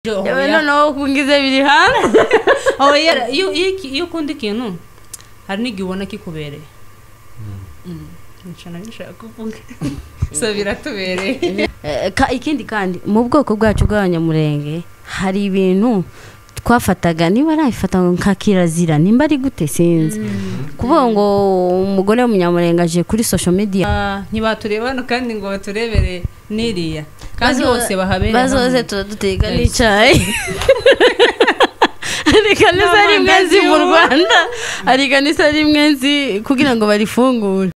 Noneho kungize biri hanze. Oya, iyo ukunda ikintu hari n'igihe ubona kikubereye. Nshana nshaka kuvuga. So biratubereye. Ikindi kandi mu bwoko bwacu bw'Abanyamurenge hari ibintu twafataga niba arabifata nka kirazira nimba ari gute sinzi. Kuvuga ngo umugore w'Umunyamurenge aje kuri social media ntibaturebana kandi ngo baturebere niriya. Kandi bose bahabere bazoze turaduteka n'icayi. Hari kanisa rimwe nzi mu Rwanda, hari kanisa rimwe nzi kugira ngo barifungure.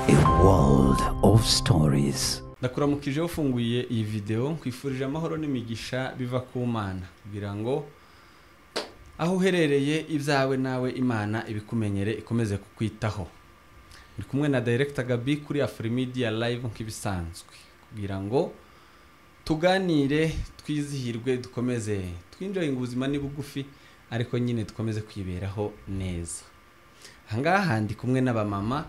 A world of stories. Ndakuramukije ufunguye iyi video nkwifurije amahoro n'imigisha biva ku Mana kugira ngo aho uherereye ibyawe nawe Imana ibikumenyere ikomeze kukwitaho. Ndi kumwe na Director Gabi kuri Afrimedia Live nk'ibisanzwe kugira ngo tuganire twizihirwe dukomeze twinjoyinga ubuzima ni bugufi ariko nyine dukomeze kwiberaho neza. Ahangaha ndi kumwe n'abamama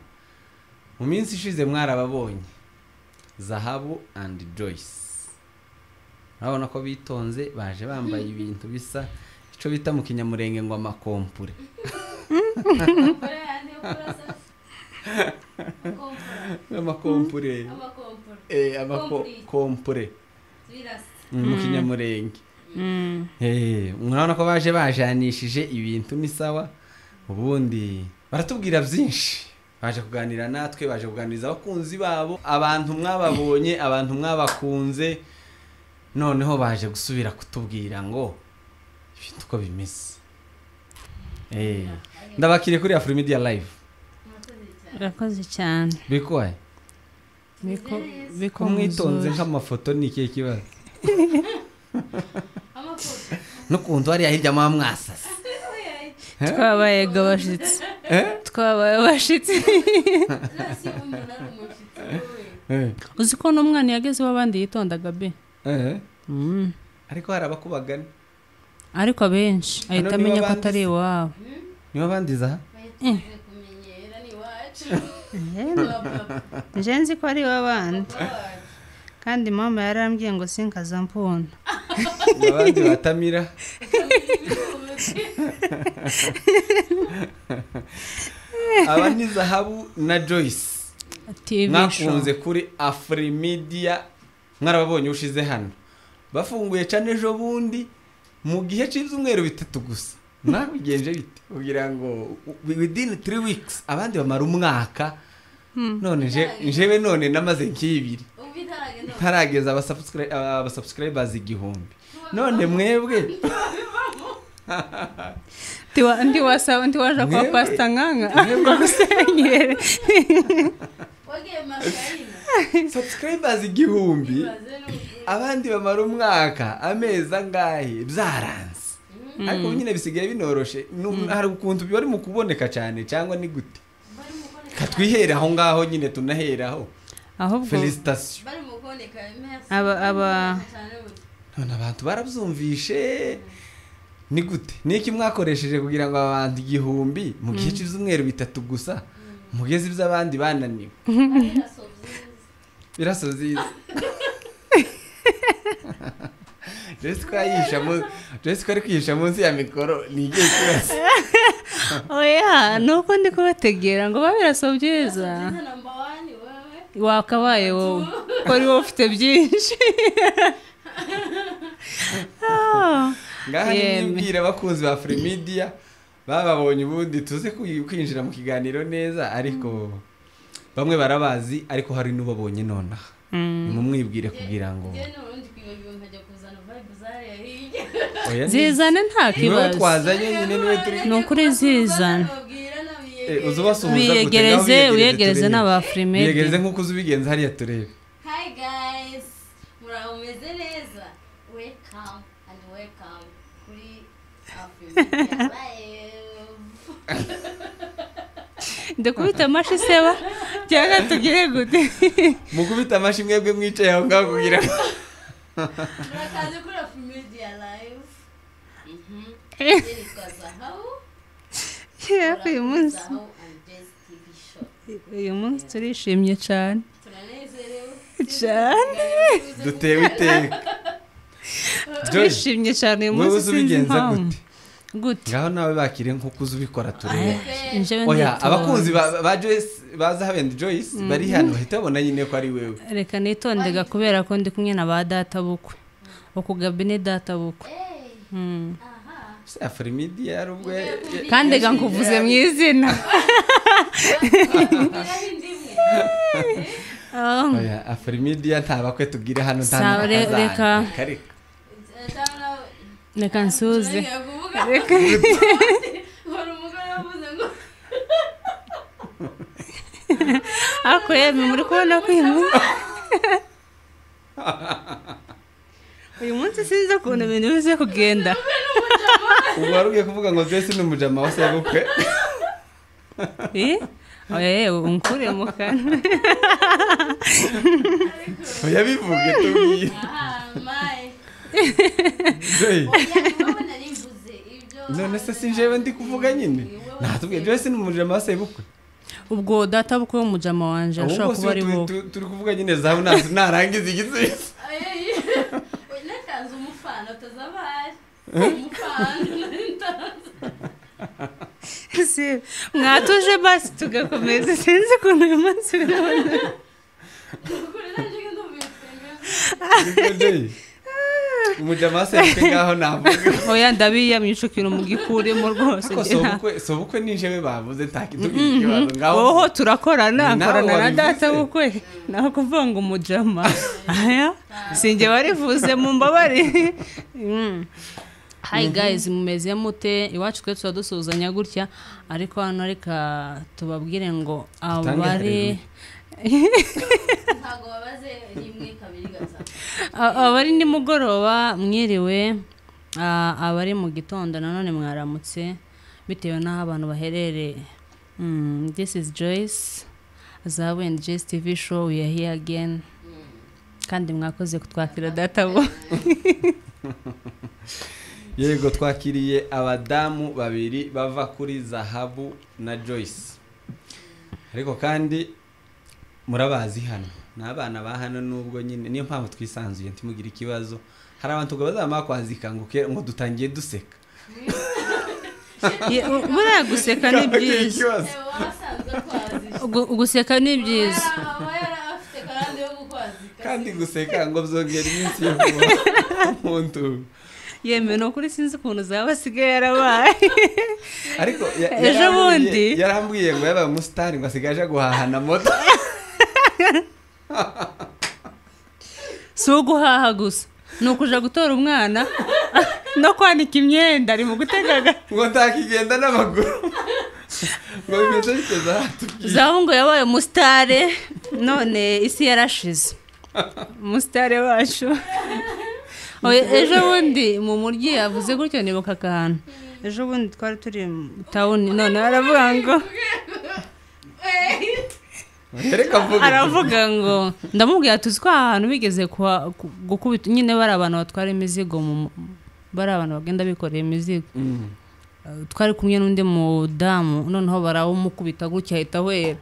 mu minsi ishize mwarababonye Zahabu and Joyce. Urabona ko bitonze baje bambaye ibintu bisa ico bita mu Kinyamurenge ngo amakompure. Amakompure. Amakompure. Mu Kinyamurenge. Murabona ko baje bajanishije ibintu ni sawa ubundi baratubwira byinshi. Baje kuganira natwe, baje kuganiriza abakunzi babo, abantu mwababonye, abantu mwabakunze, noneho baje gusubira kutubwira ngo ibintu uko bimeze. Ndabakiriye kuri Afrimedia Live. Urakoze cyane. Bikoye. Biko mwitonze nk'amafoto ni ikihe kibazo? Nukuntu ari hirya mwa mwasase. Twabaye gabashitsi. Twabaye abashitsi. Uzi ko n'umwana yageze w'abandi yitondaga be. Ariko hari abakubagana. Ariko abenshi ahita amenya ko atari iwabo. Niba abandiza? Nje nzi ko ari iw'abandi. Kandi mama yarambwiye ngo sinkaza mpona. Abandi batamira. Aba ni Zahabu na Joyce mwakunze kuri Afrimedia mwarababonye ushize hano bafunguye cyane ejo bundi mu gihe cy'ibyumweru bitatu gusa nabigenje bite kugira ngo within 3 weeks abandi bamara umwaka none njewe none namaze nk'ibiri ntarageza abasubscribers 1000 none mwebwe Ndi waje kwa Pastor Nganga gusenyere. Subscribers 1000 abandi bamara umwaka amezi angahe byaranze. Ariko nyine bisigaye binoroshe hari ukuntu bari mu kuboneka cyane cyangwa ni gute? Katwihere aho ngaho nyine tunaheraho. Ahubwo félicitations. Bari mu kuboneka merci. Aba none abantu barabyumvishe. Ni gute? Niki mwakoresheje kugira ngo abantu 1000 mu gihe cy'ibyumweru bitatu gusa mugeze iby'abandi bananiwe? Biraso byiza. Jessica ari kwihisha munsi ya mikoro ni igihe kibazo. Oya, nuko ndi kubategera ngo babiraso byiza. Wakabaye wowe ko ari wowe ufite byinshi. Ngaha nimwibwira abakunzi ba Afrimedia bababonye ubundi tuze kwinjira mu kiganiro neza ariko bamwe barabazi ariko hari n'ubabonye nonaha. Nimumwibwire kugira ngo zizane nta kibazo. Twazanye nyine niwe turi. Nukuri zizane. Uzubasuhuza gute? Wiyegereze n'aba Afrimedia. Wiyegereze nkuko uzubigenza hariya turebe. Hi guys, muraho meze neza. Welcome and welcome kuri Afrimedia Live. Ndakubita amashi seba cyangwa tugire gute? Mukubita amashi mwebwe mwicaye aho ngaho kugira murakaze kuri Afrimedia Live. Uyu munsi turishimye cyane. Turanezerewe. Cyane Dutewe iteka. Twishimye cyane uyu Wowe munsi, uzi sinzi ubigenza impamvu. gute? Gute? Ngaho nawe bakire nk'uko uzi ubikora, turebe. Njyewe Oya, nditonze. abakunzi ba Joyce baza habenda Joyce bari hano bahita babona nyine ko ari wewe. Reka nitondega kubera ko ndi kumwe na ba data bukwe, ukugabi ni data bukwe. Se Afrimedia yari ubwo Kandi ga nkuvuze mu izina. Oya, Afrimedia nta bakwe tubwire hano, nta Sawa, n'abakazana. reka. Reka. Reka nsuze. Reka umugore wavuze ngo Ariko yemwe, muri kubona ko uyu munsi sinzi ukuntu ibintu bize kugenda. Ubwo wari ugiye kuvuga ngo Joyce ni umujama wa sebukwe. Eh? Oya yewe, unkure mu kanwa. Oya, bivuge, tubwire. Aha mayi. Joy, Oya, wowe nari mvuze ibyo. None se si njyewe ndi kuvuga nyine? Natubwiye Joyce ni umujama wa sebukwe. Ubwo data bukwe w'umujama wanje Ahubwo ashobora si kuba ari wowe. turi kuvuga nyine zahabu narangiza igisubizo. Natanze umufana utazabari umufana ntanze. Si, mwatuje basi tugakomeza, sinzi ukuntu uyu munsi birabona. Ukuri nanjye ndumva ibitwenge. Niko Joy, umujama wa sebukwe, ngaho navuga. Oya, ndabiyamye, ico kintu mugikuremo rwose. Ariko sobukwe ni njyewe bavuze, nta kitubwira ikibazo ngaho. Woho turakorana. Ni nawe Nkorana na wabivuze. data bukwe, naho kuvuga ngo umujama, aya sinjye warivuze, mumbabare. Hi guys, mumeze mute? Iwacu twe tuba dusuhuzanya gutya, ariko hano reka tubabwire ngo Dutange abari Ntabwo babaze rimwe, kabiri, gatatu. Abari nimugoroba mwiriwe, abari mu gitondo nanone mwaramutse, bitewe n'aho abantu baherereye. This is Joyce, Zahabu and Joyce TV show, we are here again. Kandi mwakoze kutwakira, data bo. Yego, twakiriye abadamu babiri bava kuri Zahabu na Joyce, ariko kandi murabazi hano ni abana ba hano, nubwo nyine niyo mpamvu twisanzuye, ntimugire ikibazo. Hari abantu ngo bazamara kwazika ngo ngo dutangiye duseka. Buriya guseka ni Kabagira byiza. ikibazo. Wasanzwe kwazika. Guseka ni byiza. Aba yari afite karande yo gukwazika. Kandi guseka ngo byongera iminsi yo kubaho umuntu. Yewe, ni ukuri sinzi ukuntu zaba asigaye yarabaye. Ariko Ejo bundi. yarambwiye ngo yabaye umusitari, ngo asigaye aje guhaha na moto. Si uguhaha gusa, ni ukuja gutora umwana no kwanika imyenda, ari mu gutegaga. Ngo ntakigenda n'amaguru, ngo bimeze biteze ahatubwiye. Zahabu ngo yabaye umusitare, none isi yarashize, umusitare wacu. Oya, ejo bundi mu muryi yavuze gutyo, nibuka akantu. Ejo bundi twari turi mu town, none aravuga ngo Reka mvuge. Aravuga ngo ndamubwira, tuzi ko aha hantu bigeze gukubita nyine, bari abantu batwara imizigo, bari abantu bagenda bikoreye imizigo. Twari kumwe n'undi mudamu, noneho barawumukubita gutya ahita ahwera.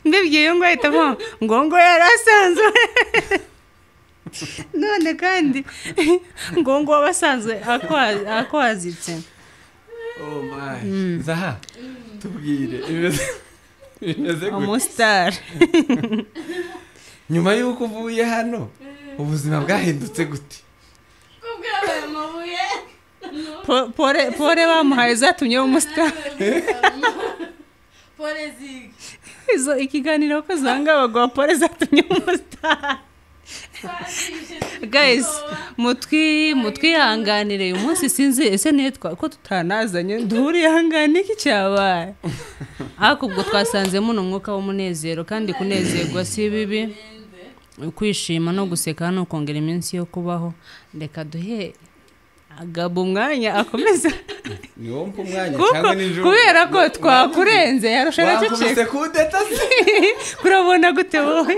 Mbibwiye ngo ahita avuga ngo yari asanzwe, none kandi ngo aba asanzwe akwazitse. Oh my. Zaha, tubwire bimeze gute? Umusitari. Nyuma y'uko uvuye hano ubuzima bwahindutse gute? Kubwira ayo mabuye. Pole pole bamuhaye zatumye umusitari. Pole zigi. Izo ikiganiro ko zanga baguha pole zatumye umusitari. Guys, mutwihanganire uyu munsi, sinzi ese nitwa ko tutanazanye, duhurihangane iki cyabaye, ariko ubwo twasanzemo umwuka w'umunezero, kandi kunezerwa si bibi, kwishima no guseka ni ukongera iminsi yo kubaho. Reka duhe Gabo umwanya akomeza. Ni wowe mpa umwanya Kuko cyangwa nijoro? kubera ko twakurenze, yarusha Wankubise araceceka. kudeta se? Kurabona gute wowe?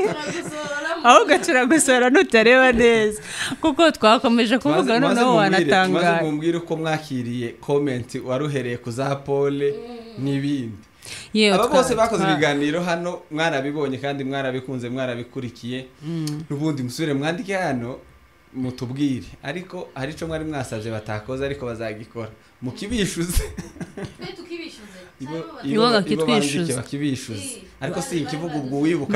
Ahubwo turagusora nutareba neza, kuko twakomeje kuvuga, noneho Maze wanatangaye. mumbwire uko mwakiriye comment waruhereye ku za pole n'ibindi. Aba bose bakoze ibiganiro hano mwarabibonye kandi mwarabikunze mwarabikurikiye. N'ubundi musubire mwandike hano mutubwire, ariko hari ico mwari mwasabye batakoze ariko bazagikora mukibishuze. Bakibishuze ariko si ikivuga ubwo wibuka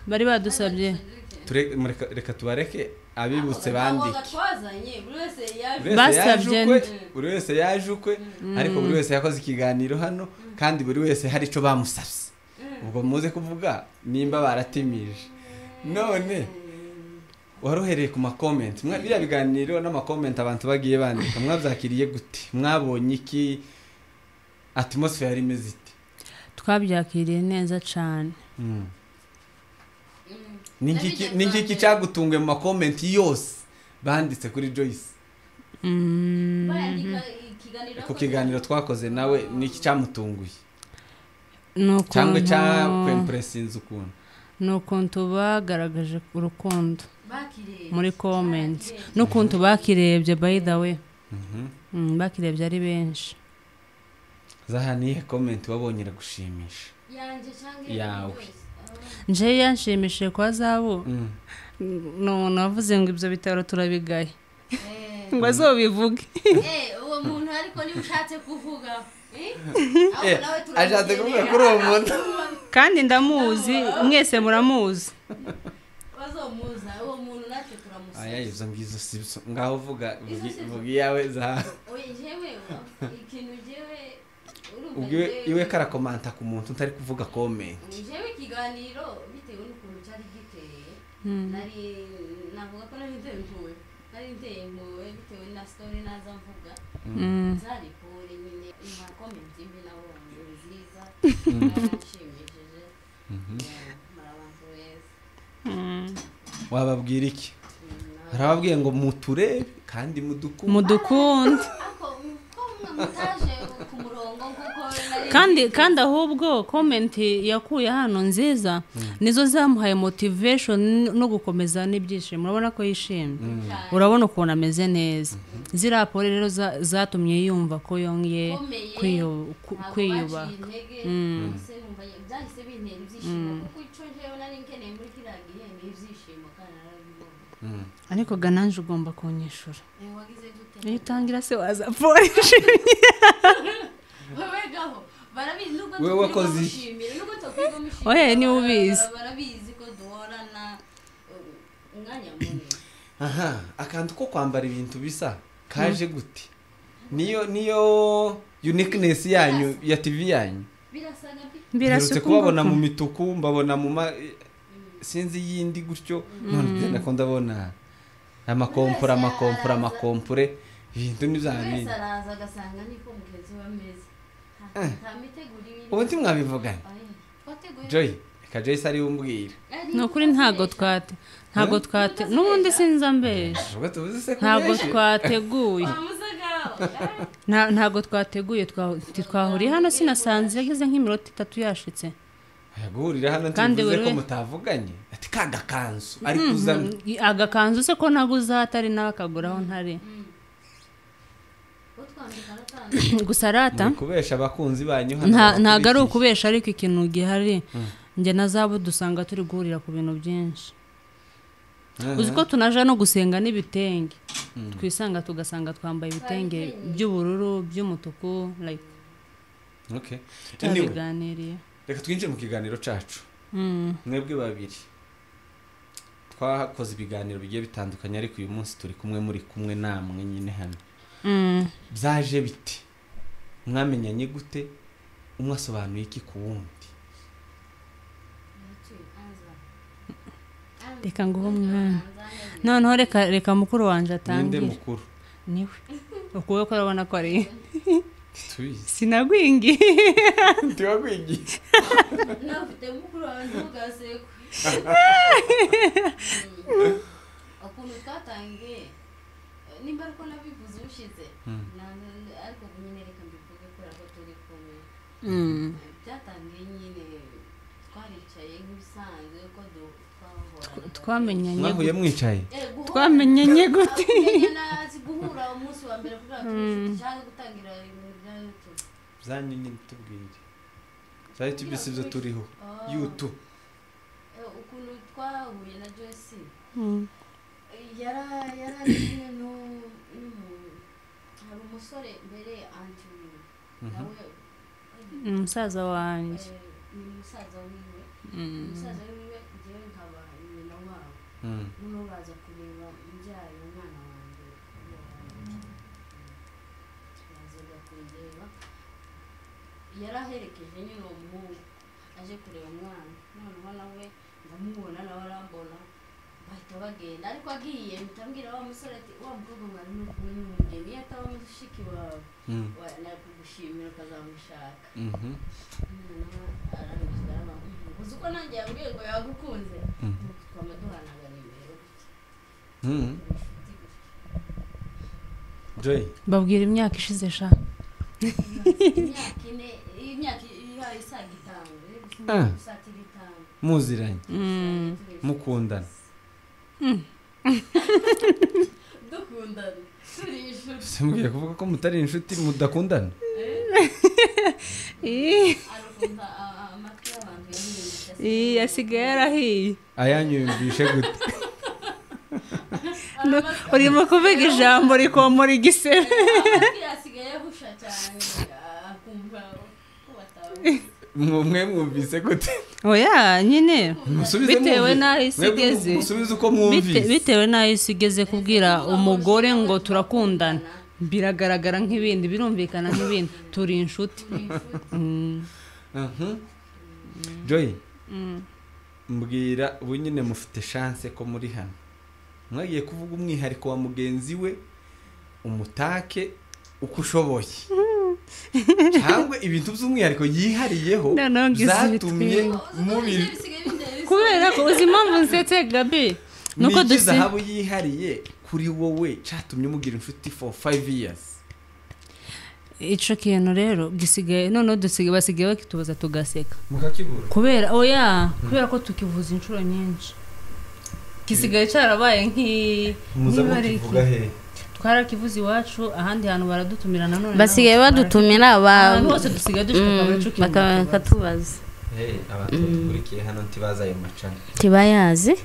bari badusabye reka tubareke abibutse bandike. Basabye buri wese yaje ukwe, ariko buri wese yakoze ikiganiro hano kandi buri wese hari ico bamusabye. Ubwo muze kuvuga nimba baratimije. None waruhereye ku ma comment, biriya biganiro n'ama comment abantu bagiye bandika mwabyakiriye gute? Mwabonye iki? Atmosphere yari imeze ite? Twabyakiriye neza cyane. Niki cyagutunguye mu ma comment yose banditse kuri Joyce? Ku kiganiro twakoze nawe niki cyamutunguye? Cyangwa cyakwempressinze ukuntu? Nukuntu bagaragaje urukundo muri comment, nukuntu bakirebye, by the way bakirebye ari benshi. Zaha nihe comment wabonye iragushimisha? Yawe nje yanshimishije kwa zabo none wavuze ngo ibyo bitaro turabigaye ngo azobivuge. Uwo muntu ariko niba ushatse kuvuga ashatse kuvuga kuri uwo muntu kandi ndamuzi, mwese muramuzi. Bazomuza uwo muntu natwe turamuzi. Aya izo ngizo sibyo ngaho vuga vuga iyawe za. Oye jewe ikintu jewe ubwiwe iwe karakomanta ku muntu ntari kuvuga comment. Jewe ikiganiro bitewe n'ukuntu cyari giteye nari navuga ko nari nteye impuhwe, nari nteye impuhwe bitewe na story naza mvuga. Zari pole nyine nta comment mbi nabonye nziza nshimishije. Wababwira iki? Harababwiye ngo muturebe kandi mudukunde. Mudukunde. Kandi ahubwo comment yakuye hano nziza nizo zamuhaye motivation no gukomeza n'ibyishimo. Urabona ko yishimye, urabona ukuntu ameze neza. Ziriya pole rero zatumye yumva ko yongeye kwiyubaka. Ariko gananje ugomba kunyishura. Iyo utangira se waza pole ishimye. Wewe wakoze iki? Oye ni ubizi. Barabizi ko duhorana umwanya munini. Aha, akantu ko kwambara ibintu bisa kaje gute? Niyo uniqueness yanyu ya TV yanyu. Birasaga kubabona mu mituku, mbabona mu sinzi yindi gutyo, none ngenda ko ndabona amakompura amakompura amakompure ibintu n'ibyabindi. Araza agasanga niko mugenzi we ameze. Ubu ntimwabivuganye Joy, reka Joyce ari umbwira. Nukuri ntago twate n'ubundi sinza mbesha. Ntago twateguye. Ntago twateguye twahuriye hano sinasanze yageze nk'iminota 3 yashitse. Guhurira hano ntibivuze ko mutavuganye. Ati kagakanzu ari kuzana. Agakanzu se ko naguza atari nawe akaguraho ntari. Gusa rata kubesha abakunzi banyu hano ntago ari ukubesha, ariko ikintu gihari nge nazabo dusanga turi guhurira ku bintu byinshi. Uzi ko tunaja no gusenga n'ibitenge, twisanga tugasanga twambaye ibitenge by'ubururu by'umutuku like. Okay, anyway, reka twinjire mu kiganiro cacu. Mwebwe babiri twakoze ibiganiro bigiye bitandukanye, ariko uyu munsi turi kumwe muri kumwe namwe nyine hano. Byaje biti mwamenyanye gute? Umwe asobanuye iki ku wundi? Reka nguho umwana. Noneho reka mukuru wanje atangire. Ninde mukuru? Niwe. Ukuwe ko urabona ko ari sinagwingi. Ntiwagwingi. Nafite mukuru wawe ntugasekwe. Ukuntu twatangiye nimba ariko nabivuze ushize ariko nyine reka mbivuge kubera ko turi kumwe. Byatangiye nyine twaricaye nk'ibisanzwe ko twamenyanye. Mwahuye mwicaye? Twamenyanye gute? Guhura umunsi wa mbere kugira ngo cyangwa gutangira ibintu bya YouTube. Byanyu nyine tubwire. Za YouTube si byo turiho. YouTube. Ukuntu twahuye na Joyce. Yara kumwe hari umusore mbere anti nawe umusaza wanjye. Ni umusaza wiwe. Umusaza wiwe ngewe nkaba nyina wabo. Noneho baza kureba mbyaye umwana wanjye. Bazaga kundeba. Yaraherekeje nyine uwo muhungu aje kureba umwana. Noneho nawe ndamubona nawe arambona. Bahita bagenda ariko agiye mpita wa musore ati wa mukobwa mwari muri kumwe n'umugeni iyo ataba mushiki wawe nakugushimira ukazamushaka. Uzi uko nanjye yambwiye ngo yagukunze twama duhanaga nimero gutya. Joy babwira imyaka ishize sha. Imyaka ine, imyaka isaga 5 isatira 5 muziranye mukundana dukundana turi inshuti. Simbwiye kuvuga ko mutari inshuti mudakundana. Asigaye yarahiye. Ayanyumvishe gute? Urimo kuvuga ijambo rikomora igisebe. Asigaye yahusha cyane akumva ko mwe mwumvise gute? Oya nyine bitewe n'aho isi igeze, bitewe n'aho isi igeze kubwira umugore ngo turakundana biragaragara nk'ibindi, birumvikana nk'ibindi, turi inshuti. Joy mbwira ubu nyine mufite chance ko muri hano mwagiye kuvuga umwihariko wa mugenzi we umutake uko ushoboye cyangwa ibintu by'umwihariko yihariyeho zatumye mubiri kubera ko uzi impamvu nsetse Gabi nuko zahabu yihariye kuri wowe cyatumye umugira inshuti for 5 years. Ico kintu rero gisigaye none dusigaye basigaye bakitubaza tugaseka mukakibura kubera oya kubera ko tukivuza inshuro nyinshi gisigaye cyarabaye nki twarakivuze iwacu ahandi hantu baradutumira nanone basigaye badutumira abantu bose dusigaye dushika bakatubaza. Abantu dukurikiye hano ntibaza ayo macana tibayazi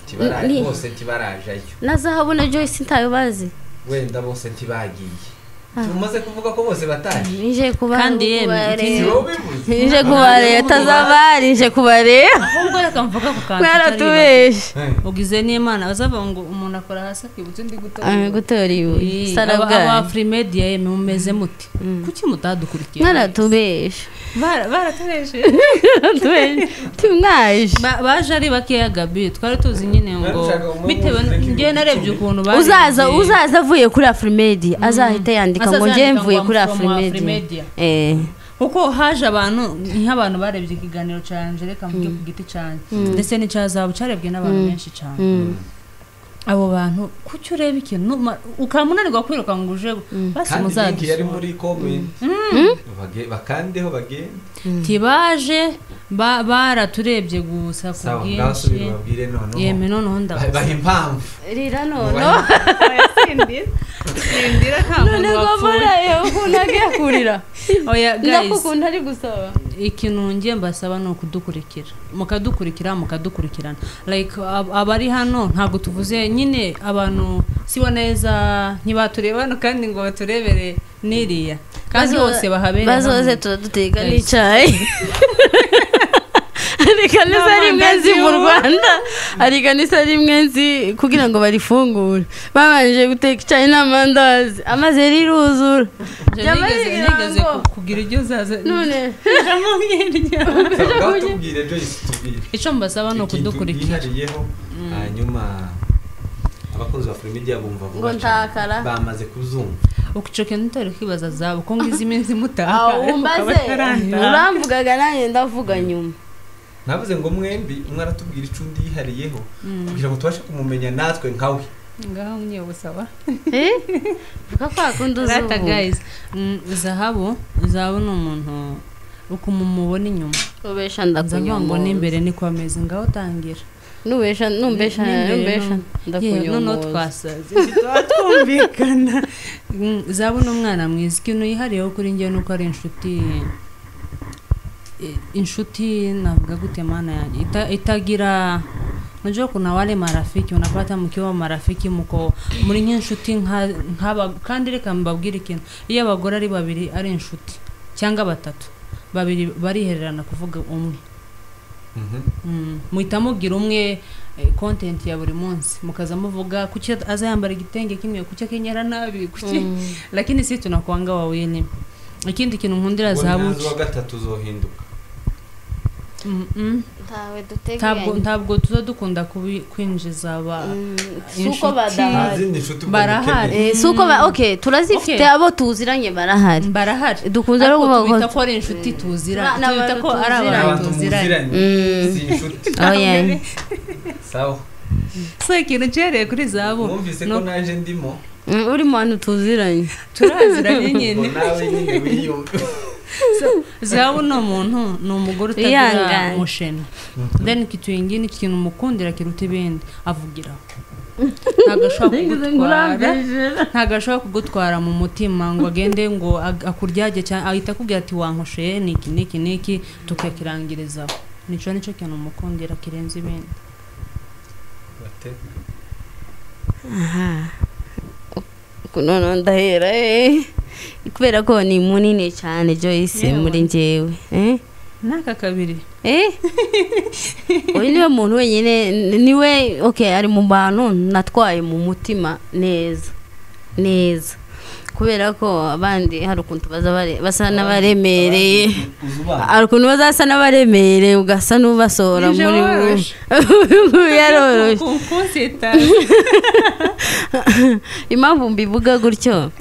tibaraje bose tibarajayo na Zahabu na Joyce ntayo bazi wenda bose ntibagiye tumaze kuvuga ko bose bataje nije kuba kandi yemwe nije kubareba tazabari nije kubareba ahubwo reka mvuga ku kantu mwaratubeshe ugize n'Imana bazavuga ngo umuntu akora hasi akibutse undi gutora ibuye sarabwa aba free media yemwe mumeze muti kuki mutadukurikiye mwaratubeshe baratubeshe tumwaje baje ari bakeya Gabi twari tuzi nyine ngo bitewe ngiye narebye ukuntu uzaza avuye kuri Afri Media azahita yandika ngo ngiye mvuye kuri Afri Media. Kuko haje abantu nk'abantu barebye ikiganiro canje reka mvuge ku giti canje ndetse n'icyazabu cyarebwe n'abantu benshi cyane. Abo bantu kuki ureba ikintu ukamunanirwa kwiruka ngo uje basi muzadusuye yari muri comment bakandeho bagende tibaje baraturebye gusa ku bwinshi yeme noneho ndabaha impamvu rira none sindira nta muntu wapfuye ukuntu agiye kurira oya guys ndakukunda ari gusaba ikintu ngiye mbasaba ni ukudukurikira mukadukurikira mukadukurikirana like abari hano ntabwo tuvuze nyine abantu sibo neza ntibatureba hano kandi ngo baturebere niriya kandi bose bahabere bazoze turaduteka n'icyayi. Hari kanisa rimwe nzi mu Rwanda, hari kanisa rimwe nzi kugira ngo barifungure babanje guteka icyayi n'amandazi amaze riruzura. Nigeze kugira ibyo uzaza none icyo mbasaba ni ukudukurikira hanyuma abakunzi ba Afri Media bumva vuba cyane bamaze kuzumva uko kintu utari kwibaza zabo ko ngize iminsi mutaka uramvugaga nanjye ndavuga nyuma navuze ngo mwembi umwe aratubwira icyo undi yihariyeho kugira ngo tubashe kumumenya natwe nkawe ngaho ngiye gusaba vuga ko akunda uzuba guys. Zahabu ni umuntu uko mumubona inyuma ubesha ndakunyoma ngo n'imbere niko ameze ngaho tangira nubesha numbesha numbesha ndakunyoma noneho twasaze twumvikana. Zahabu ni umwana mwiza ikintu yihariyeho kuri njye nuko ari inshuti Inshuti navuga gute mana yanjye itagira. Unajua kuna wale marafiki unapata mkiwa marafiki muko muri nk'inshuti nk'aba, kandi reka mbabwire ikintu, iyo abagore ari babiri ari inshuti cyangwa batatu, babiri barihererana kuvuga umwe. Muhita mugira umwe content ya buri munsi, mukaza muvuga kuki aza yambara igitenge kimwe, kuki akenyera nabi, kuki, lakini si tunakuanga wawili. Ikindi kintu nkundira zahabu, wa gatatu uzohinduka. Ntabwo tuza dukunda kwinjiza aba suko badahari barahari, suko okay turazifite abo tuziranye barahari dukunze no kuvuga ko ari inshuti tuziranye, tubita ko ari abantu tuziranye, si inshuti. Oya sawa, so ikintu cyereye kuri zabo numvise ko naje ndimo uri mu bantu tuziranye, turaziranye nyine nawe nyine wiyumve. Zahabu ni umuntu, ni umugore utagira mushene. Then kitu ingine ikintu mukundira kiruta ibindi avugira. Ntabwo ashobora kugutwara mu mutima ngo agende ngo akuryage cyane, ahita akubwira ati wankosheye niki niki niki, tukakirangirizaho. Nico nicyo kintu mukundira kirenze ibindi. Aha kunono ndahera kubera ko ni munini cyane Joyce muri njyewe naka kabiri uyu niwe muntu wenyine niwe okay ari mu bantu natwaye mu mutima neza neza, kubera ko abandi hari ukuntu baza basa n'abaremereye, hari ukuntu bazasa n'abaremereye ugasa n'ubasohora muri yaroroshye. Impamvu mbivuga gutyo,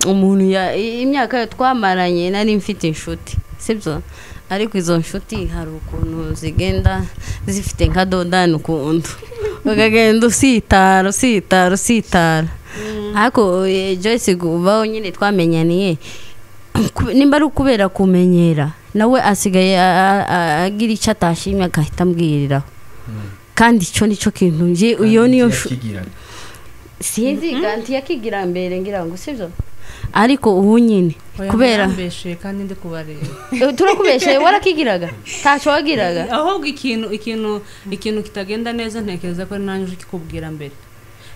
umuntu imyaka twamaranye nari mfite inshuti sibyo, ariko izo nshuti hari ukuntu zigenda zifite nka dodani ukuntu ukagenda usitara usitara usitara. Ariko Joyce gubaho nyine twamenyaniye, nimba ari ukubera kumenyera nawe asigaye agira icyo atashimye agahita ambwiriraho, kandi icyo nicyo kintu nje iyo niyo sinzi ganti yakigira mbere ngira ngo sibyo, ariko ubu nyine kubera mbeshe kandi ndi kubareba turakubeshe warakigiraga ntacyo wagiraga. Ahubwo ikintu kitagenda neza ntekereza ko nanjye ukikubwira mbere.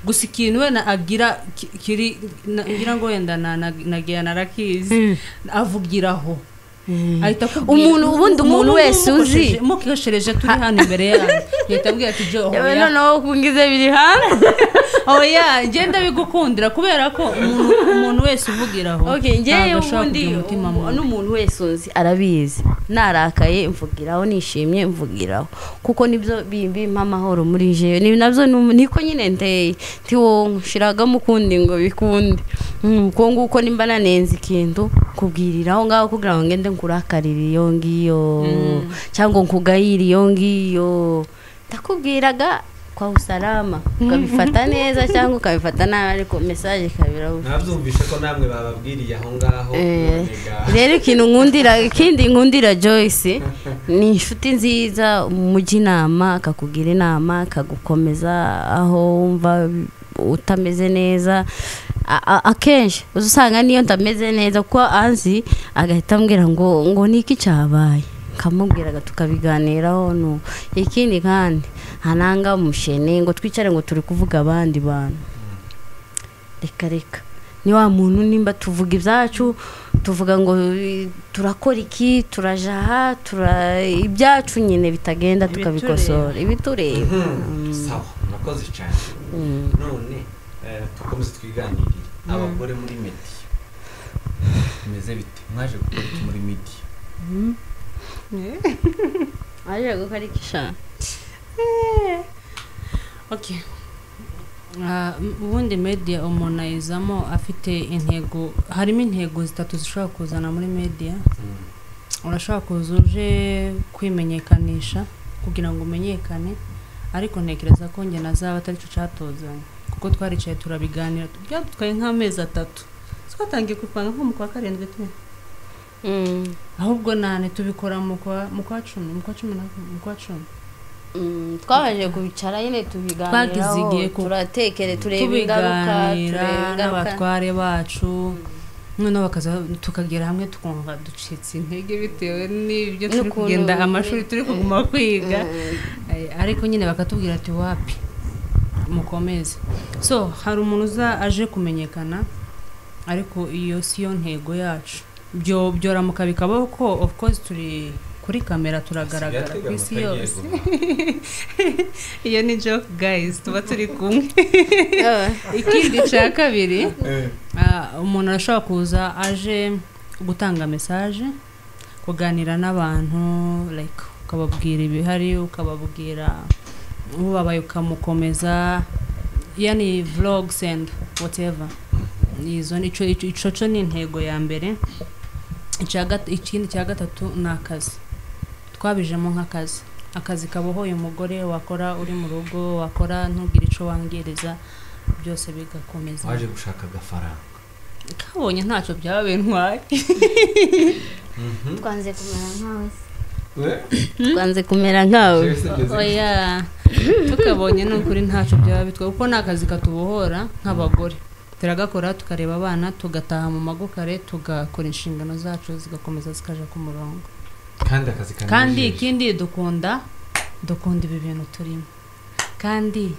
Gusa ikintu wenda agira kiri ngira ngo wenda nagira narakizi avugiraho ahita akubwira umuntu ubundi umuntu wese uzi mukoshereje turi hano imbere yawe yahita ambwira ati jo oya noneho kungize biri hano oya ngenda bigukundira kubera ko umuntu wese uvugiraho. Okay ngewe ubundi n'umuntu wese uzi arabizi, narakaye mvugiraho, nishimye mvugiraho, kuko nibyo bimpa amahoro muri jewe, ni nabyo niko nyine nteye ntiwo nshiraga mukundi ngo bikunde uko nguko nimba nanenze ikintu kubwiriraho ngaho kugira ngo ngende nkurakarira iyo ngiyo cyangwa nkugayira iyo ngiyo, ndakubwiraga kwa usalama ukabifata neza cyangwa ukabifata nabi, ariko message ikabira. Nabyumvishe ko namwe bababwiriye aho ngaho. Rero ikintu nkundira, ikindi nkundira Joyce ni inshuti nziza, umujya inama akakugira inama akagukomeza aho wumva utameze neza. Akenshi usanga niyo ndameze neza kuko anzi agahita ambwira ngo niki cyabaye, nkamubwiraga tukabiganiraho. No ikindi kandi hananga umushene ngo twicare ngo turi kuvuga abandi bantu, reka reka ni wa muntu nimba tuvuga ibyacu tuvuga ngo turakora iki turajaha tura ibyacu nyine bitagenda tukabikosora ibitureba. Sawa murakoze cyane. None tukomeze twiganirire abagore muri media bimeze bite, mwaje gukora iki muri media? Aje gukora iki sha? Okay. Ubundi media umuntu ayizamo afite intego, harimo intego zitatu zishobora kuzana muri media. Urashobora kuza uje kwimenyekanisha kugira ngo umenyekane, ariko ntekereza ko njye nazaba atari cyo cyatuzanye, kuko twaricaye turabiganira byadutwaye nk'amezi 3, twatangiye kupanga nko mu kwa 7 tu. Ahubwo nane tubikora mu kwa 10 mu kwa 10 mu kwa 10. Twabaje kubicara nyine tubiganiraho, turatekere tureba ingaruka, n'abatware bacu. Noneho bakaza tukagera hamwe tukumva ducitse intege bitewe n'ibyo turi N'ukuntu kugenda, amashuri turi kuguma kwiga. Ariko nyine bakatubwira ati wapi, mukomeze. So hari umuntu uza aje kumenyekana, ariko iyo si yo ntego yacu. Byo byoramuka bikabaho ko of course turi kuri kamera turagaragara ku isi yose. Iyo ni joke guys, tuba turi kumwe. Ikindi cya kabiri, umuntu arashobora kuza aje gutanga message, kuganira n'abantu, like ukababwira ibihari, ukababwira ubabaye ukamukomeza, yani vlogs and whatever. Izo ni ico co ni intego ya mbere. Ikindi cya gatatu ni akazi. Twabijemo nk'akazi, akazi kabohoye umugore, wakora uri mu rugo, wakora ntugire ico wangiriza, byose bigakomeza. Waje gushaka agafaranga. Kabonye ntacyo byaba bintwaye. Twanze kumera nkawe se. Twanze kumera nkawe. Oya, tukabonye ni ukuri ntacyo byaba bitwaye, kuko ni akazi katubohora nk'abagore. Turagakora, tukareba abana, tugataha mu mago kare, tugakora inshingano zacu zigakomeza zikaja ku murongo. Kandi akazi kanejeje. Kandi ikindi dukunda ibi bintu turimo. Kandi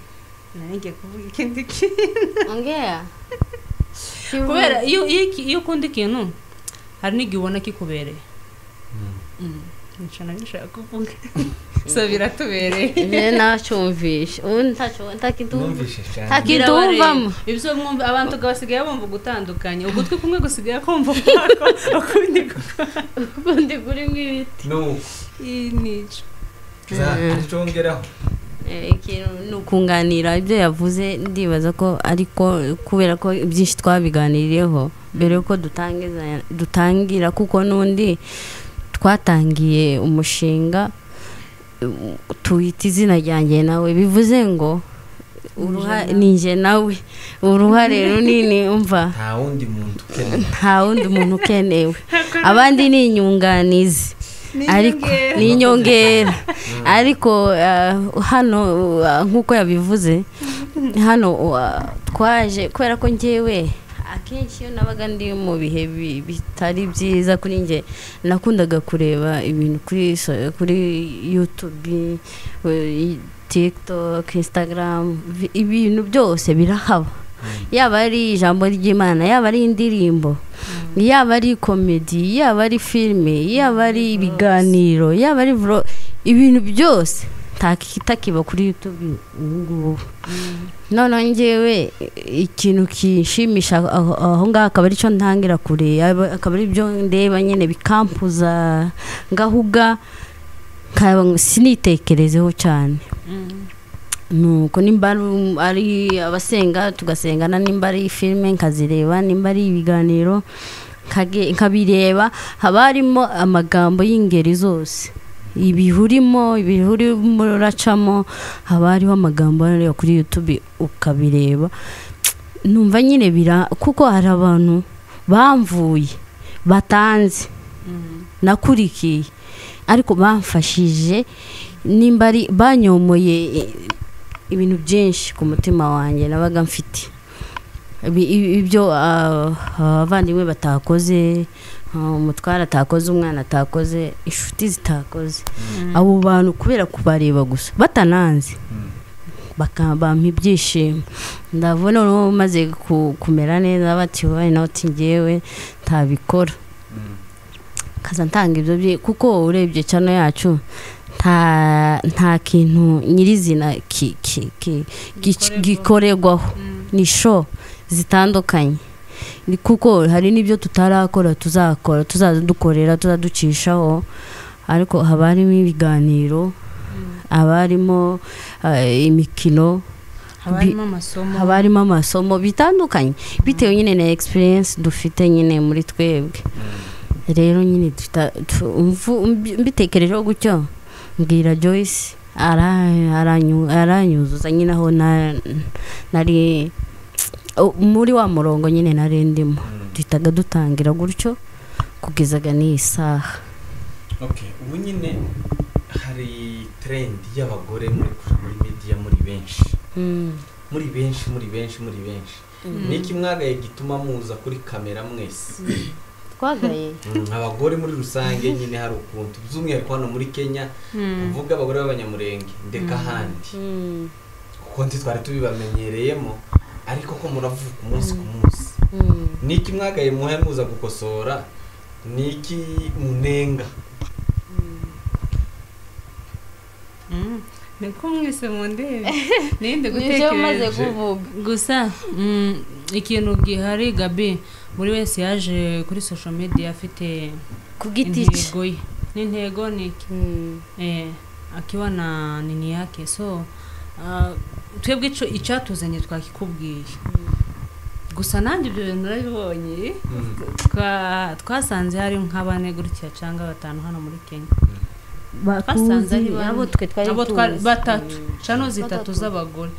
nari ngiye kuvuga ikindi kintu. Ongea. Kubera iyo ukunda ikintu hari n'igihe ubona kikubereye. Nico nari nshaka kuvuga. So biratubereye. Njye nacyumvishe. Ubu ntacyo ntakitumva. Numvishe cyane. Ntakitumvamo. Ibyo mwumva abantu basigaye bumva gutandukanye. Ugutwi kumwe gusigaye kumva kwako, ukundi ukundi kurimo ibiti. No. Nico. Zacongeraho. Ikintu ni ukunganira ibyo yavuze, ndibaza ko ariko kubera ko byinshi twabiganiriyeho mbere yuko dutangira, kuko n'undi twatangiye umushinga tuwita izina ryanjye nawe, bivuze ngo ni njye nawe, uruhare runini umva nta wundi muntu ukenewe, nta wundi muntu ukenewe, abandi ni inyunganizi ariko ni inyongera. Ariko hano nk'uko yabivuze hano twaje kubera ko njyewe akenshi iyo nabaga ndi mu bihe bitari byiza kuri njye, nakundaga kureba ibintu kuri YouTube, TikTok, Instagram, ibintu byose birahaba. Yaba ari ijambo ry'Imana, yaba ari indirimbo, yaba ari komedi, yaba ari filime, yaba ari ibiganiro, yaba ari vlog, ibintu byose takiba kuri YouTube ubu ngubu. Noneho njyewe ikintu kinshimisha aho ngaho akaba aricyo ntangira kure, akaba ari byo ndeba nyine bikampuza ngahuga, sinitekerezeho cyane. Nuko nimba ari abasenga tugasengana, nimba ari filime nkazireba, nimba ari ibiganiro nkabireba, haba harimo amagambo y'ingeri zose, ibihurimo uracamo, haba hariho amagambo areba kuri YouTube ukabireba. Numva nyine kuko hari abantu bamvuye batanze nakurikiye, ariko bamfashije, nimba ari banyomoye ibintu byinshi ku mutima wanjye nabaga mfite, ibyo abavandimwe batakoze, umutwara atakoze, umwana atakoze, inshuti zitakoze, abo bantu kubera kubareba gusa batananze bakabampa ibyishimo. Ndabona noneho maze kumera neza bati why not njyewe ntabikora, kaza ntanga ibyo, kuko urebye channel yacu nta kintu nyirizina gikorerwaho, ni show zitandukanye, kuko hari n'ibyo tutarakora tuzakora, tuzadukorera, tuzaducishaho, ariko haba harimo ibiganiro, haba harimo imikino, haba harimo amasomo bitandukanye bitewe nyine na experience dufite nyine muri twebwe. Rero nyine mbitekerejeho gutyo, mbwira Joyce aranyuzuza nyine aho nari muri wa murongo nyine nari ndimo, duhitaga dutangira gutyo kugezaga n'iyi saha. Okay, ubu nyine hari trend y'abagore muri media muri benshi. Muri benshi muri benshi muri benshi. Niki mwagaye gituma muza kuri kamera mwese? Twagaye abagore muri rusange nyine hari ukuntu by'umwihariko hano muri Kenya mvuga abagore b'abanyamurenge ndeka handi kuko ntitwari tubibamenyereyemo ariko ko muravuka umunsi ku munsi. Niki mwagaye muhe muza gukosora, niki munenga? Niko mwese mundebe ninde gutekereza kuvuga gusa. Ikintu gihari Gabi, buri wese yaje kuri social media afite ku giti cye n'intego niki akiwa na nini yake. So twebwe icyatuzanye twakikubwiye gusa nanjye ibyo bintu narabibonye. Twasanze hari nka bane gutya cyangwa batanu hano muri Kenya. Basanze ari abo twe twari tuzi batatu chano zitatu z'abagore.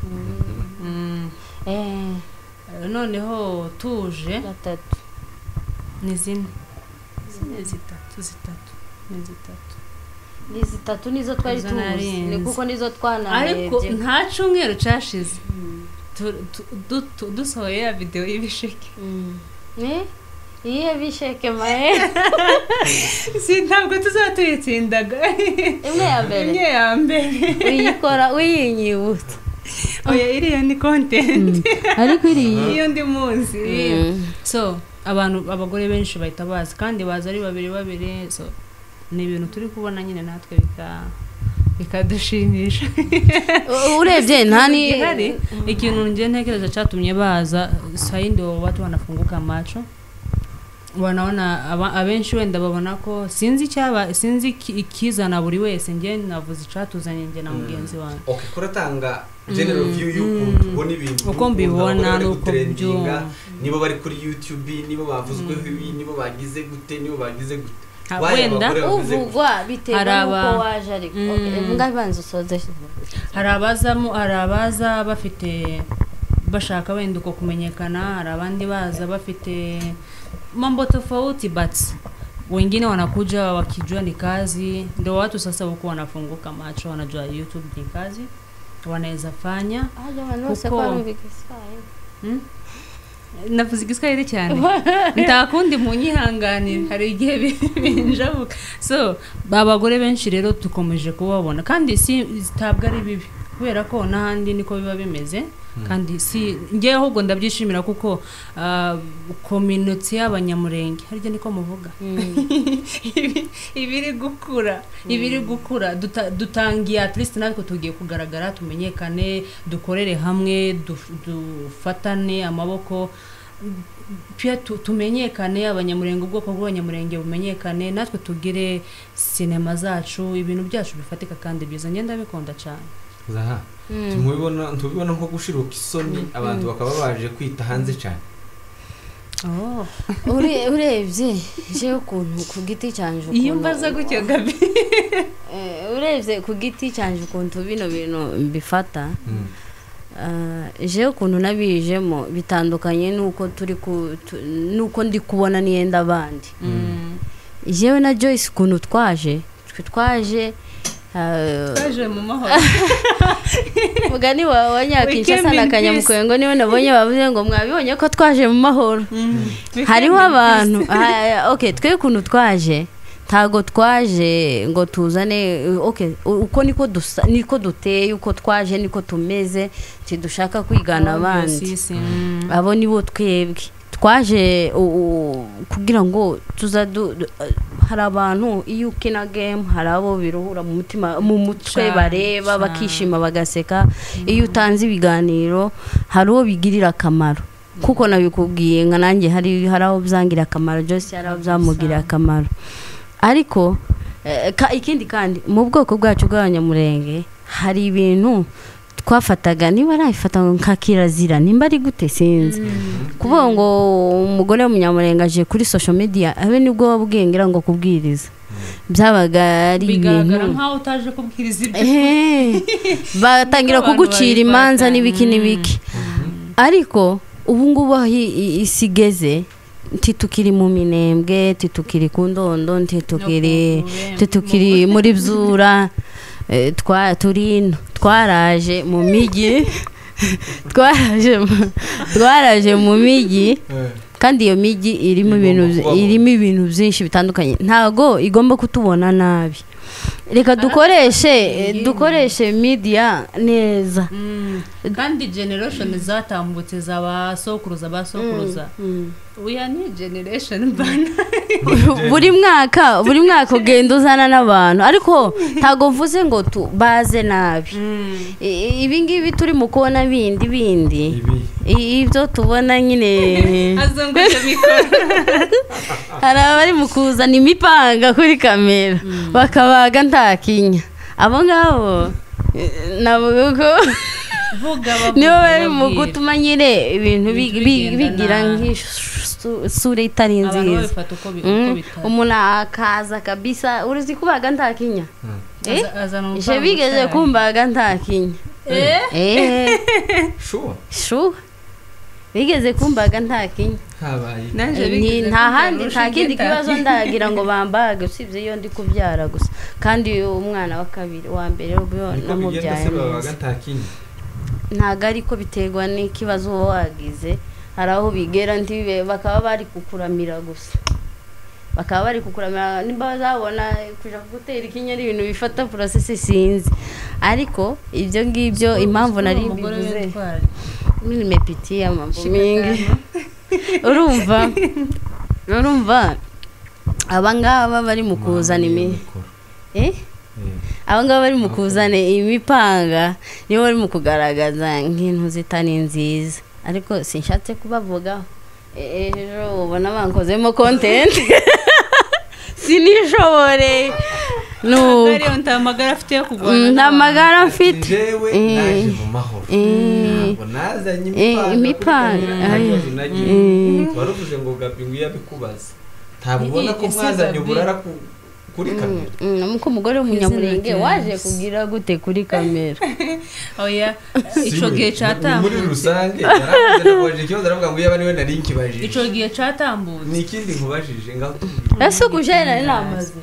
Noneho tuje batatu ni zine zitatu zitatu ni zitatu ni zitatu nizo twari tuzi ni kuko nizo twanarebye. Ariko nta cyumweru cyashize dusohoye ya video y'ibisheke. Iye bisheke mae si ntabwo tuzatuyitsindaga imwe ya mbere imwe ya mbere uyikora uyinyibutsa. Oya iriya ni content ariko iriya iyo ndi munsi. So abantu abagore benshi bahita bazi kandi baza ari babiri babiri. So ni ibintu turi kubona nyine natwe bikadushimisha. Urebye ntani ikintu ngiye ntekereza cyatumye baza sayi ndio watu wanafunguka macho wanaona abenshi wenda babona ko sinzi cyaba sinzi ikizana buri wese. Nge navuze icatuzanye nge na mugenzi wanjye. Okay, kuratanga general view y'ukuntu ubona ibintu uko mbibona nuko byumva, nibo bari kuri YouTube, nibo bavuzweho ibi, nibo bagize gute, nibo bagize gute. Wenda uvugwa bitewe nuko waje ariko ngabanza usoze. Hari abaza bafite bashaka wenda uko kumenyekana, hari abandi baza bafite mambo tofauti, but wengine wanakuja wakijua ni kazi. Ndio watu sasa huko wanafunguka macho, wanajua YouTube ni kazi wanaweza fanya. Kuko navuze igiswahili cyane ntakundi munyihangane hari igihe binjabuka. So abagore benshi rero tukomeje kubabona kandi si zitabwa ari bibi kubera ko n'ahandi niko biba bimeze. Kandi si ngewe ahubwo ndabyishimira kuko community y'abanyamurenge harya niko muvuga ibiri gukura dutangiye at least natwe tugiye kugaragara tumenyekane dukorere hamwe dufatane amaboko pia tumenyekane abanyamurenge ubwoko bw'abanyamurenge bumenyekane natwe tugire sinema zacu ibintu byacu bifatika kandi byiza. Ngenda bikunda cyane. Zaha tumubibona ntubibona nko gushiruka isoni abantu bakaba baje kwita hanze cyane. Urebye je ukuntu ku giti cyanje ukuntu iyo mbaza gutyo Gabi urebye ku giti cyanje ukuntu bino bintu mbifata je ukuntu nabijemo bitandukanye nuko turi nuko ndi kubona niyenda abandi. Jewe na Joyce ukuntu twaje twaje mu mahoro mugani wa Nyakinshasa na Kanyamukwengo niwe nabonye bavuze ngo mwabibonye ko twaje mu mahoro. Hariho abantu okay twe ukuntu twaje ntago twaje ngo tuzane okay uko niko dusa niko duteye uko twaje niko tumeze tidushaka kwigana abandi abo nibo twebwe twaje kugira ngo tuza hari abantu iyo ukina game hari abo biruhura mu mutima mu mutwe bareba bakishima bagaseka. Iyo utanze ibiganiro hari uwo bigirira akamaro kuko nabikubwiye nka nanjye hari aho byangira akamaro Joyce hari aho byamugirira akamaro. Ariko ikindi kandi mu bwoko bwacu bw'abanyamurenge hari ibintu twafataga niba arabifata nka kirazira nimba ari gute sinzi kuvuga ngo umugore w'umunyamurenge aje kuri social media abe nibwo wabwengera ngo kubwiriza byabaga ari ibintu nkaho utaje kubwiriza ibyo batangira kugucira imanza n'ibiki n'ibiki. Ariko ubu ngubu aho isigeze titukiri mu minembwe titukiri ku ndondo titukiri muri byura turino twaraje mu migi Twaraje mu migi, kandi iyo migi irimo ibintu byinshi bitandukanye, ntago igomba kutubona nabi. Reka dukoreshe media neza. Kandi generation zatambutse zaba sokuruza basokuruza, we are new generation bana. Buri mwaka ugenda uzana n'abantu, ariko ntago mvuze ngo baze nabi. Ibi ngibi turi mu kubona bindi ibyo tubona nyine, hari abari mu kuzana imipanga kuri kamera bakabaga nta kinya. Abo ngabo navuga ko nibo bari mu gutuma nyine ibintu bigira nk'isura itari nziza. Umuntu akaza kabisa, uruzi kubaga nta kinya. Je bigeze kumbaga nta kinya. Sure. Bigeze kumbaga nta kinya. Nta handi nta kindi kibazo ndagira ngo bambage usibye iyo ndi kubyara gusa. Kandi umwana wa kabiri wa mbere namubyaye ntago ariko biterwa n'ikibazo wagize. Hari aho bigera ntibe bakaba bari kukuramira gusa, bakaba bari kukuramira nimba bazabona kuja kugutera ikinya ari ibintu bifata process sinzi. Ariko ibyo ngibyo impamvu nari mbivuze mimi nimepitia mambo mingi. Urumva abangaba bari mu kuzana abangaba bari mu kuzana imipanga nibo bari mu kugaragaza nk'intu zitari nziza, ariko sinshatse kubavugaho. Ejo ubona bankozemo content sinishobore. No, nta magara afite yo kugwana, nta magara mfite. Jewe naje mu mahoro, ntabwo nazanye imipanga. Waruvuze ngo Gabi ngo yabikubaza, ntabwo ubona ko mwazanye uburara kuri kamera. Nuko umugore w'umunyamurenge waje kugira gute kuri kamera? Oya, ico gihe catambutse muri rusange yaravuze ikibazo, aravuga ngo yaba niwe nari nkibajije. Ico gihe catambutse ni ikindi nkubajije ngaho. Ese kuje nari namaze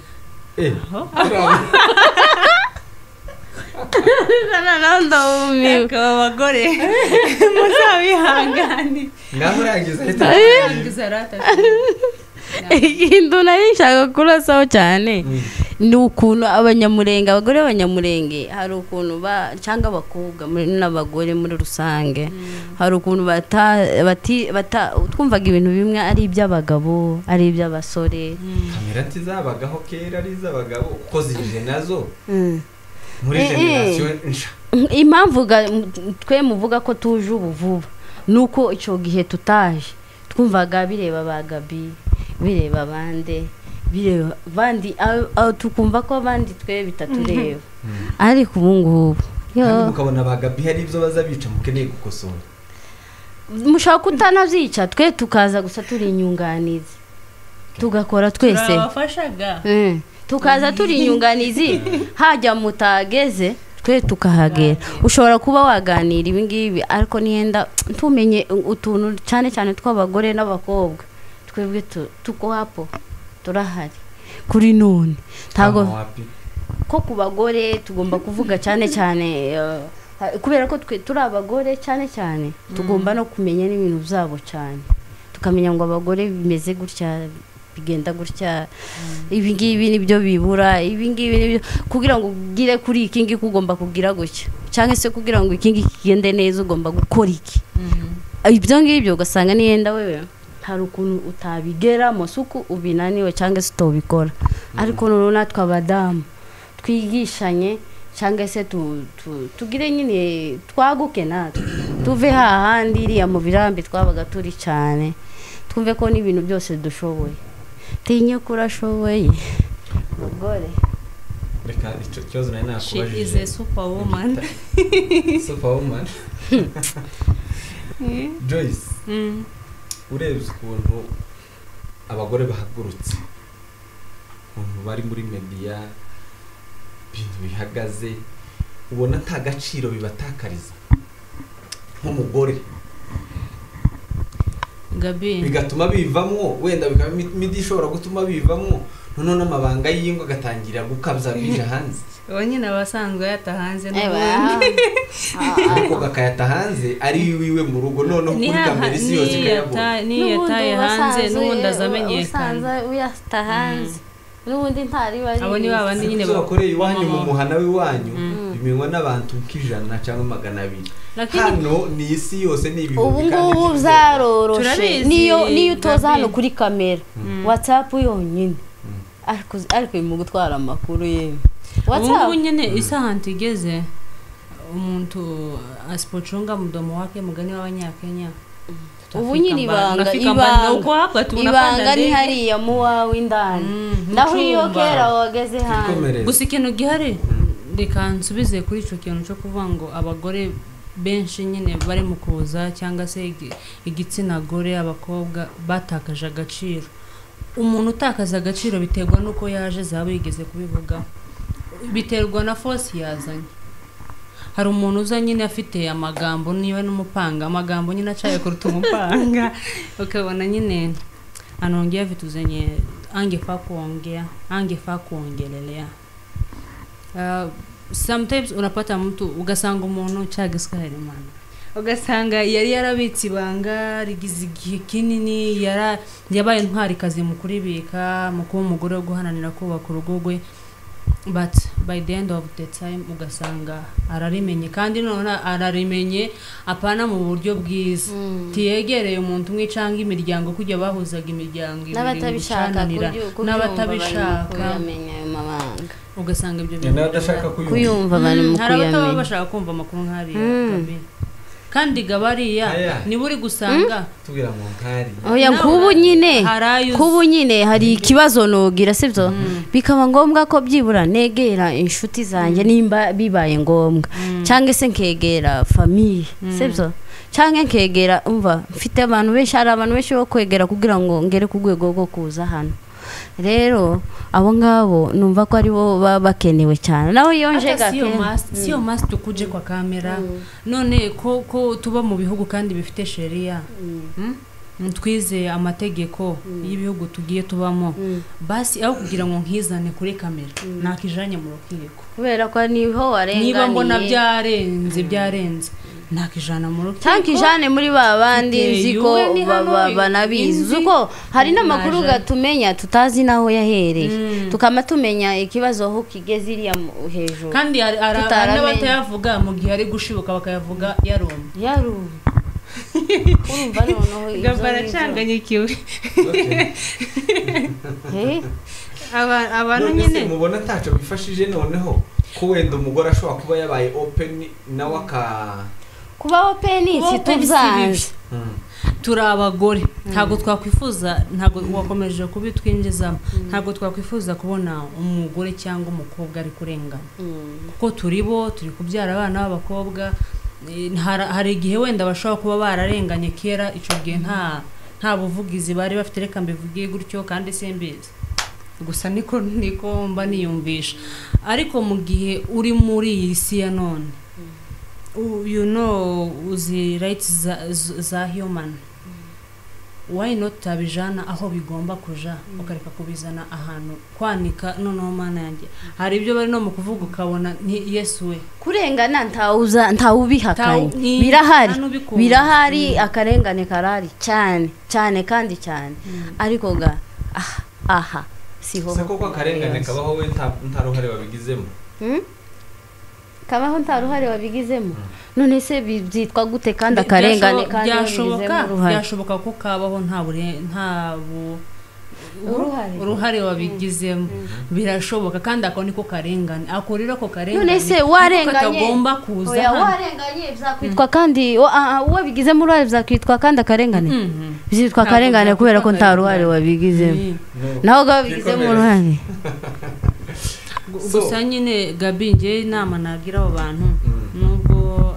akaba abagore muzabihangane. Ngaho urangiza ikintu nari nshaka kurasaho cyane ni ukuntu abanyamurenge, abagore b'abanyamurenge hari ukuntu cyangwa abakobwa n'abagore muri rusange hari ukuntu twumvaga ibintu bimwe ari iby'abagabo ari iby'abasore. Kamera ntizabagaho kera ari iz'abagabo kuko zije nazo muri generation nsha. Impamvu twe muvuga ko tuje ubu vuba nuko icyo gihe tutaje twumvaga bireba ba Gabi, bireba bande, bireba bandi, tukumva ko abandi twe bitatureba. Ariko ubu ngubu kandi mukabona ba Gabi hari ibyo bazabica mukeneye gukosora, mushaka kutanavyica, twe tukaza gusa turi inyunganizi tugakora twese. Turabafashaga tukaza turi inyunganizi, hajya mutageze twe tukahagera. Ushobora kuba waganira ibi ngibi ariko niyenda tumenye utuntu cyane cyane tw'abagore n'abakobwa, twebwe tuko hapo turahari kuri none. Ntago ko ku bagore tugomba kuvuga cyane cyane kubera ko twe turi abagore cyane cyane tugomba no kumenya n'ibintu byabo cyane, tukamenya ngo abagore bimeze gutya, bigenda gutya, ibi ngibi nibyo bibura, ibi ngibi nibyo, kugira ngo ugire kuri iki ngiki ugomba kugira gutya, cyangwa se kugira ngo iki ngiki kigende neza ugomba gukora iki. Ibyo ngibyo ugasanga niyenda wewe hari ukuntu utabigeramo suku ubinaniwe cyangwa se utobikora. Ariko noneho natwe abadamu twigishanye cyangwa se tugire nyine twaguke natwe tuve hahandi iriya mu birambi twabaga turi cyane, twumve ko n'ibintu byose dushoboye. Tinye kurashoboye mugore. Reka icyo kibazo nari nakubajije. She is a superwoman. Superwoman. Joyce, urebye ukuntu abagore bahagurutse, ukuntu bari muri media, ibintu bihagaze, ubona nta gaciro bibatakariza nk'umugore Gabi, bigatuma bivamwo, wenda bikaba midi ishobora gutuma bivamwo. Noneho n'amabanga y'ingo agatangira gukabya bija hanze. Uwo nyine aba asanzwe ayata hanze n'ubundi. Ariko akayata hanze ari iwiwe mu rugo, noneho kuri kamera isi yose ikayabona. Niyo yataye hanze n'ubundi azamenyekana. Usanzwe uyata hanze n'ubundi ntari bari. Abo ni babandi nyine bakoreye iwanyu mu muhana w'iwanyu bimenywa n'abantu nk'ijana cyangwa 200. Hano ni isi yose ni ibihumbi. Ubu ngubu byaroroshe, niyo utoza hano kuri kamera WhatsApp yonyine ariko mu gutwara amakuru yewe WhatsApp nyine isaha igeze umuntu asipochunga mdomo wake mugani w'abanyakenya. Ubu nyine ibanga ibanga ni hariya mu wawe indani, naho iyo kera wageze hanze. Gusa ikintu gihari reka nsubize kuri icyo kintu cyo kuvuga ngo abagore benshi nyine bari mu kuza cyangwa se igitsina gore abakobwa batakaje agaciro. Umuntu utakaza agaciro biterwa n'uko yaje, zaba yigeze kubivugaho, biterwa na force yazanye. Hari umuntu uza nyine afite amagambo niba n'umupanga, amagambo nyine acaye kuruta umupanga, ukabona nyine anaongea vitu zenye angefaa kuongea, angefaa kuongelelea. Sometimes unapata mtu ugasanga umuntu cyagiswahili mana, ugasanga yari yarabitse ibanga rigize igihe kinini, yabaye intwarikazi mu kuribika, mu kuba umugore wo guhananira kubaka urugo rwe, but by the end of the time ugasanga ararimenye, kandi none ararimenye apana mu buryo bwiza. Tiyegereye umuntu umwe cyangwa imiryango kujya bahuzaga imiryango n'abatabishaka n'abatabishaka ugasanga ibyo bintu kuyumva bari mu kuyamenya, bashaka kumva amakuru nk'ariya kandi gabariya niba uri gusanga tubwira ngo nkari oya kubu nyine hari ikibazo nogira sibyo, bikaba ngombwa ko byibura negera inshuti zanjye nimba bibaye ngombwa, cyangwa se nkegera famille sibyo, cyangwa nkegera umva mfite abantu benshi, hari abantu benshi bo kwegera kugira ngo ngere ku rwego rwo kuza hano. Rero abo ngabo numva ko ari bo bakenewe cyane. Naho yonje gake sio must tukuje kwa kamera none ko tuba mu bihugu kandi bifite sheria, twize amategeko y'ibihugu tugiye tubamo, basi aho kugira ngo nkizane kuri kamera nakijanye mu rukiko kubera ko niho warenganiye, niba mbona byarenze nakijana mu rukiko cyangwa kijane muri babandi nziko banabizi uko hari n'amakuru gatumenya tutazi naho yahereye, tukama tumenya ikibazo aho kigeze iriya hejuru, kandi n'abatayavuga mu gihe ari gushibuka bakayavuga yarumva urumva noneho gabaracanganyikiwe abantu nyine mubona ataco bifashije noneho ko wenda umugore ashobora kuba yabaye open nawe aka kuba open situbyanze. Turi abagore ntabwo twakwifuza, ntabwo wakomeje kubitwinjizamo, ntabwo twakwifuza kubona umugore cyangwa umukobwa ari kurengana, kuko turi bo turi kubyara abana b'abakobwa. Hari igihe wenda bashobora kuba bararenganye kera, icyo gihe nta buvugizi bari bafite, reka mbivuge gutyo kandi simbizi gusa niko mba niyumvisha. Ariko mu gihe uri muri iyi si ya none, you know uzi rights za human, why not tabijana aho bigomba kuja, ukareka kubizana ahantu kwanika. Noneho mana yanjye hari ibyo bari no mu kuvuga ukabona ni Yesu we kurengana ntawubihakanye, birahari akarengane karahari cyane cyane kandi cyane, ariko ga aha siho se koko akarengane kabaho we nta ruhare wabigizemo, kabaho nta ruhare wabigizemo. None se byitwa gute kandi akarengane kandi byashoboka ko kabaho nta uruhare wabigizemo, birashoboka kandi ako niko karengane, ako rero ko karengane. None se warenganye katagomba kuza hano, warenganye byakwitwa kandi uwabigizemo uruhare byakwitwa kandi akarengane, byitwa akarengane kubera ko nta ruhare wabigizemo, naho wabigizemo uruhare. Gusa nyine Gabi nge inama nagira abo bantu, nubwo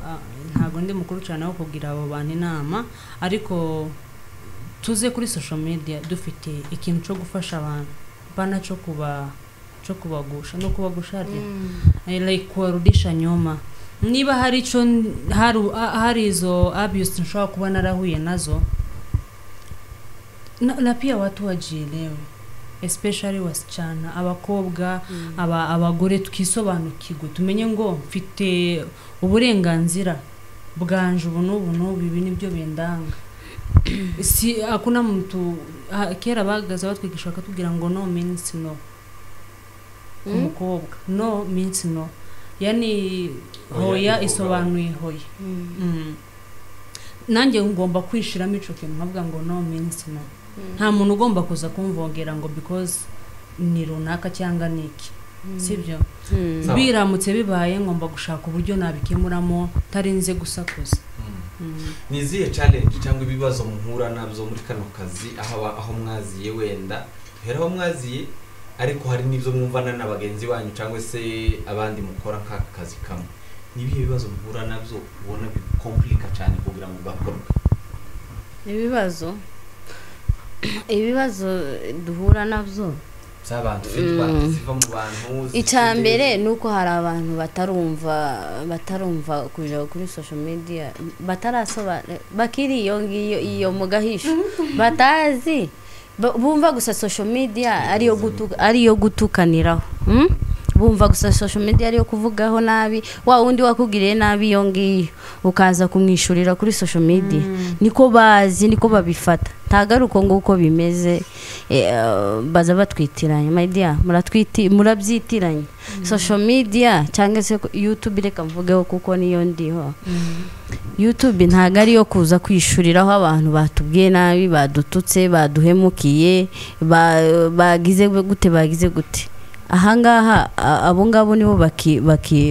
ntago ndi mukuru cyane wo kugira abo bantu inama, ariko tuze kuri social media dufite ikintu cyo gufasha abantu, bana cyo kubagusha no kubagusha like kuwarudisha nyuma. Niba hari ico hari izo abuse nshobora kuba narahuye nazo, na pia watu wajielewe. Especially wasichana, abakobwa, abagore, twisobanukirwe, tumenye ngo mfite uburenganzira bwanje ubu n'ubu n'ubu, ibi nibyo bindanga. Si hakuna mtu kera bagaza batwigisha bakatubwira ngo no means no. Umukobwa no means no, yani hoya isobanuye hoya. Nanjye ngomba kwishiramo ico kintu nkavuga ngo no means no. Nta muntu ugomba kuza kumvongera ngo because ni runaka cyangwa niki, sibyo? Biramutse bibaye ngomba gushaka uburyo nabikemuramo tarinze gusakuza. Ni izihe challenge cyangwa ibibazo muhura nabyo muri kano kazi, aho mwaziye, wenda duhera aho mwaziye, ariko hari n'ibyo mwumvana na bagenzi banyu cyangwa se abandi mukora nk'aka kazi kamwe, ni ibihe bibazo muhura nabyo ubona bikomplika cyane kugira ngo gakorwe? Ibibazo duhura nabyo by'abantu, feedback ziva mu bantu. Icya mbere ni uko hari abantu batarumva kuja kuri social media, batarasobanura, bakiri iyo ngiyo iyo mu gahisho, batazi, bumva gusa social media ariyo gutukaniraho. Bumva gusa social media ariyo kuvugaho nabi, wa wundi wakugiriye nabi iyo ngiyo ukaza kumwishurira kuri social media. Niko bazi, niko babifata, ntagaruko nguko bimeze. Baza batwitiranya, my dear, murabyitiranya social media cyangwa se YouTube. Reka mvugeho kuko niyo ndiho. YouTube ntago ariyo kuza kwishuriraho abantu batubwiye nabi, badututse, baduhemukiye, bagize gute, bagize gute. Ahangaha abo ngabo nibo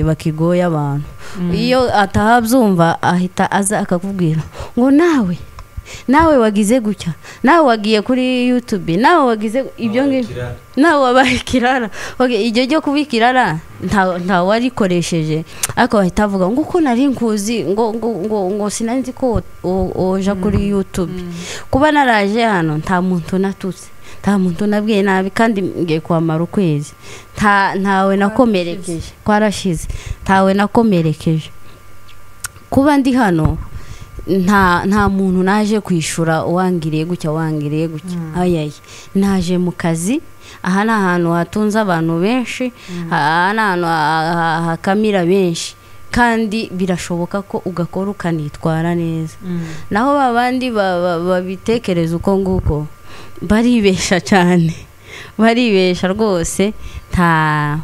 bakigoye abantu. Iyo atahabyumva ahita aza akakubwira ngo nawe wagize gutya, nawe wagiye kuri YouTube, nawe wagize ibyo ngibyo, nawe wabaye ikirara. Iryo ryo kuba ikirara nta warikoresheje, ariko bahita bavuga ngo uko nari nkuzi, ngo ngo ngo ngo sinari ko oja kuri YouTube. Kuba naraje hano nta muntu natutse, nta muntu nabwiye nabi, kandi ngiye kwamara ukwezi ntawe nakomerekeje, kwarashize, ntawe nakomerekeje. Kuba ndi hano nta muntu naje kwishura uwangiriye gutya, wangiriye gutya. Ayayi, naje mu kazi. Aha ni ahantu hatunze abantu benshi, aha ni ahantu hakamira benshi, kandi birashoboka ko ugakora ukanitwara neza. Naho babandi babitekereza uko nguko baribesha cyane, baribesha rwose. Nta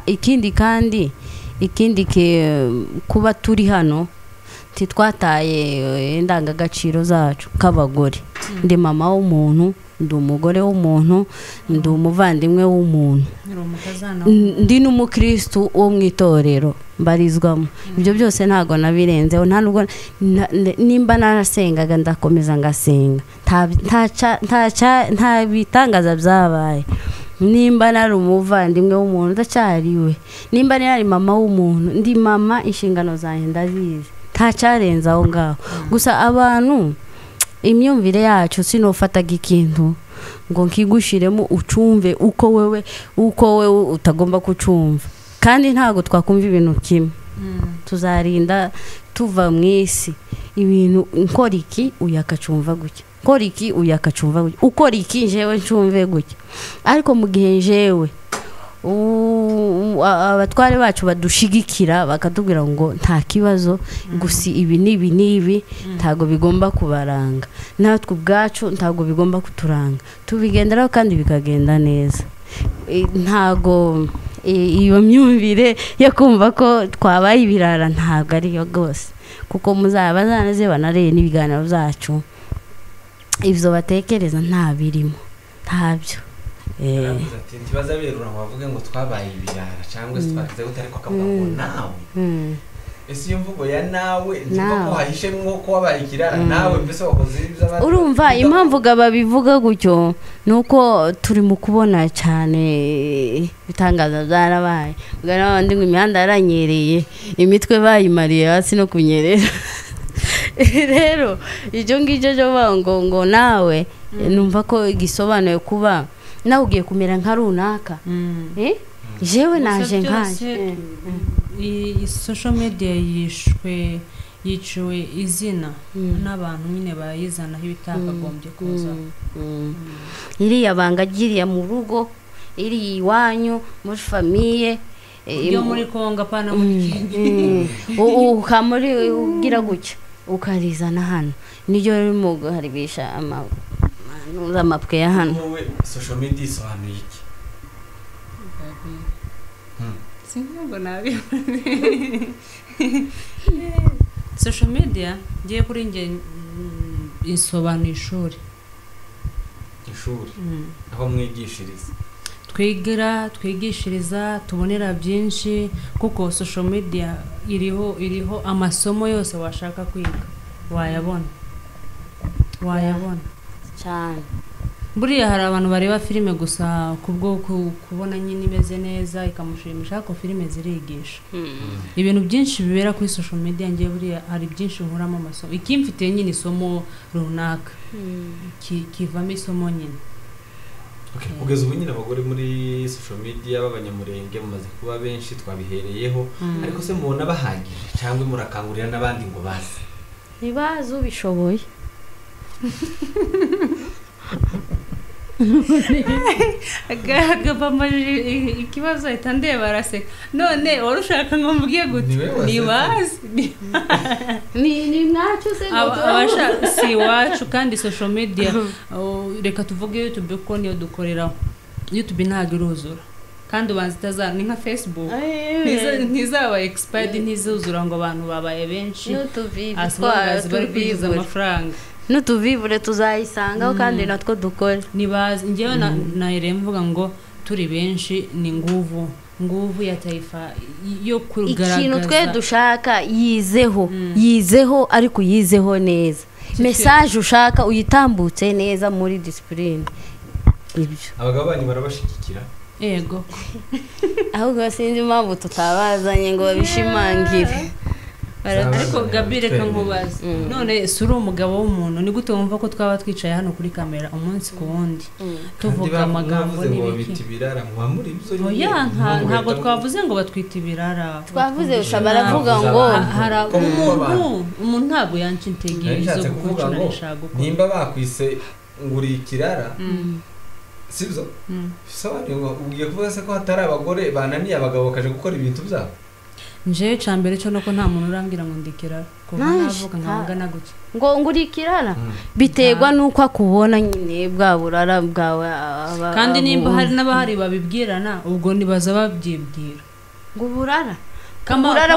ikindi kandi, ikindi kuba turi hano titwataye indangagaciro zacu k'abagore. Ndi mama w'umuntu, ndi umugore w'umuntu, ndi umuvandimwe w'umuntu, ndi n'umukristu wo mu itorero mbarizwamo. Ibyo byose ntago nabirenzeho, nta nubwo nimba narasengaga ndakomeza ngasenga, nta bitangaza byabaye. Nimba nari umuvandimwe w'umuntu ndacyariwe, nimba nari mama w'umuntu ndi mama, inshingano zanjye ndazizi, ntacyarenze aho ngaho. Gusa abantu imyumvire yacu, sinofataga ikintu ngo nkigushiremo ucumve uko wewe utagomba kucumva, kandi ntago twakumva ibintu kimwe. Tuzarinda tuva mu isi ibintu nkora iki uyu akacumva gutya, nkora iki uyu akacumva gutya, ukora iki njewe ncumve gutya. Ariko mu gihe njewe abatware bacu badushigikira bakatubwira ngo nta kibazo, gusa ibi n'ibi n'ibi ntago bigomba kubaranga, natwe ubwacu ntago bigomba kuturanga, tubigenderaho kandi bikagenda neza. Ntago iyo myumvire yo kumva ko twabaye ibirara ntago ariyo rwose, kuko muzaba zanaze banareye n'ibiganiro byacu, ibyo batekereza nta birimo, ntabyo. Ntibaza berura ngo bavuge ngo twabaye ibirara cyangwa se twakize gute, ariko akavuga ngo nawe. Ese iyo mvugo ya nawe nziva ko hahishemwo ko wabaye ikirara, nawe mbese wakoze ibyo? Urumva impamvu babivuga gutyo nuko turi mu kubona cyane ibitangaza byarabaye, n'abandi ngo imihanda yaranyereye, imitwe bayimariye hasi no kunyerera. Rero ibyo ngibyo byo ngo nawe numva ko gisobanuye kuba nawe ugiye kumera nka runaka. Jewe naje nkaje. Iyi social media Yiciwe izina n'abantu nyine bayizanaho ibitakagombye kuza. Iriya banga ryiriya mu rugo, iri iwanyu muri famille, yo muri Kongo apana muri Kenya. Ukamuri ugira gutya ukarizana hano niyo ririmo guharibisha amapwe ya hano. Wowe social media isobanuye iki? Sinubwo nabi. Social media ngiye kuri nge isobanuye ishuri. Ishuri aho mwigishiriza, twigira, twigishiriza, tubonera byinshi, kuko social media iriho amasomo yose washaka kwiga wayabona cyane. Buriya hari abantu bareba filime gusa kubwo kubona nyine imeze neza ikamushimisha, ariko filime zirigisha. Ibintu byinshi bibera kuri social media ngiye buriya hari byinshi nkuramo amasomo, ikimfitiye nyine isomo runaka kivamo isomo nyine. Kugeza ubu nyine abagore muri social media b'abanyamurenge bamaze kuba benshi, twabihereyeho, ariko se mubona bahagije cyangwa murakangurira n'abandi ngo baze? Ntibaze ubishoboye. Ikibazo ahita ndeba araseka. None wari ushaka ngo mvuge gute? Ntibazi ni mwacu se si iwacu. Kandi social media reka tuvuge YouTube kuko niyo dukoreraho. YouTube ntabwo iruzura kandi ubanza itaza, ni nka Facebook ntizaba expired, ntizuzura ngo abantu babaye benshi bari kwinjiza amafaranga. N'utuvivure tuzayisangaho kandi natwo dukore. Nibaze njyewe nahereye mvuga ngo turi benshi ni nguvu ya taifa yo kugaragaza ikintu twe dushaka. Yizeho ariko yizeho neza, message ushaka uyitambutse neza muri discipline. Ibyo abagabo banyu barabashigikira? Yego. Ahubwo sinzi impamvu tutabazanye ngo babishimangire. Ariko Gabi reka nkubaze, none si uri umugabo w'umuntu, ni gute wumva ko twaba twicaye hano kuri kamera umunsi ku wundi tuvuga amagambo n'ibiki? Oya, ntabwo twavuze ngo batwita ibirara, twavuze gusa baravuga ngo umuntu ntabwo yanca intege zo gukora icyo gukora. Nimba bakwise ngo uri ikirara, sibyo? Bisobanuye ngo ugiye kuvuga se ko hatari abagore bananiye abagabo bakaje gukora ibintu byabo? Njewe cambere cyo nuko nta muntu urambwira ngo ndikirara kuva navuka nkangana gutya ngo ngurikirara biterwa nuko akubona nyine bwa burara bwawe. Kandi nimba hari n'abahari babibwirana ubwo nibaza babyibwira ngo burara burara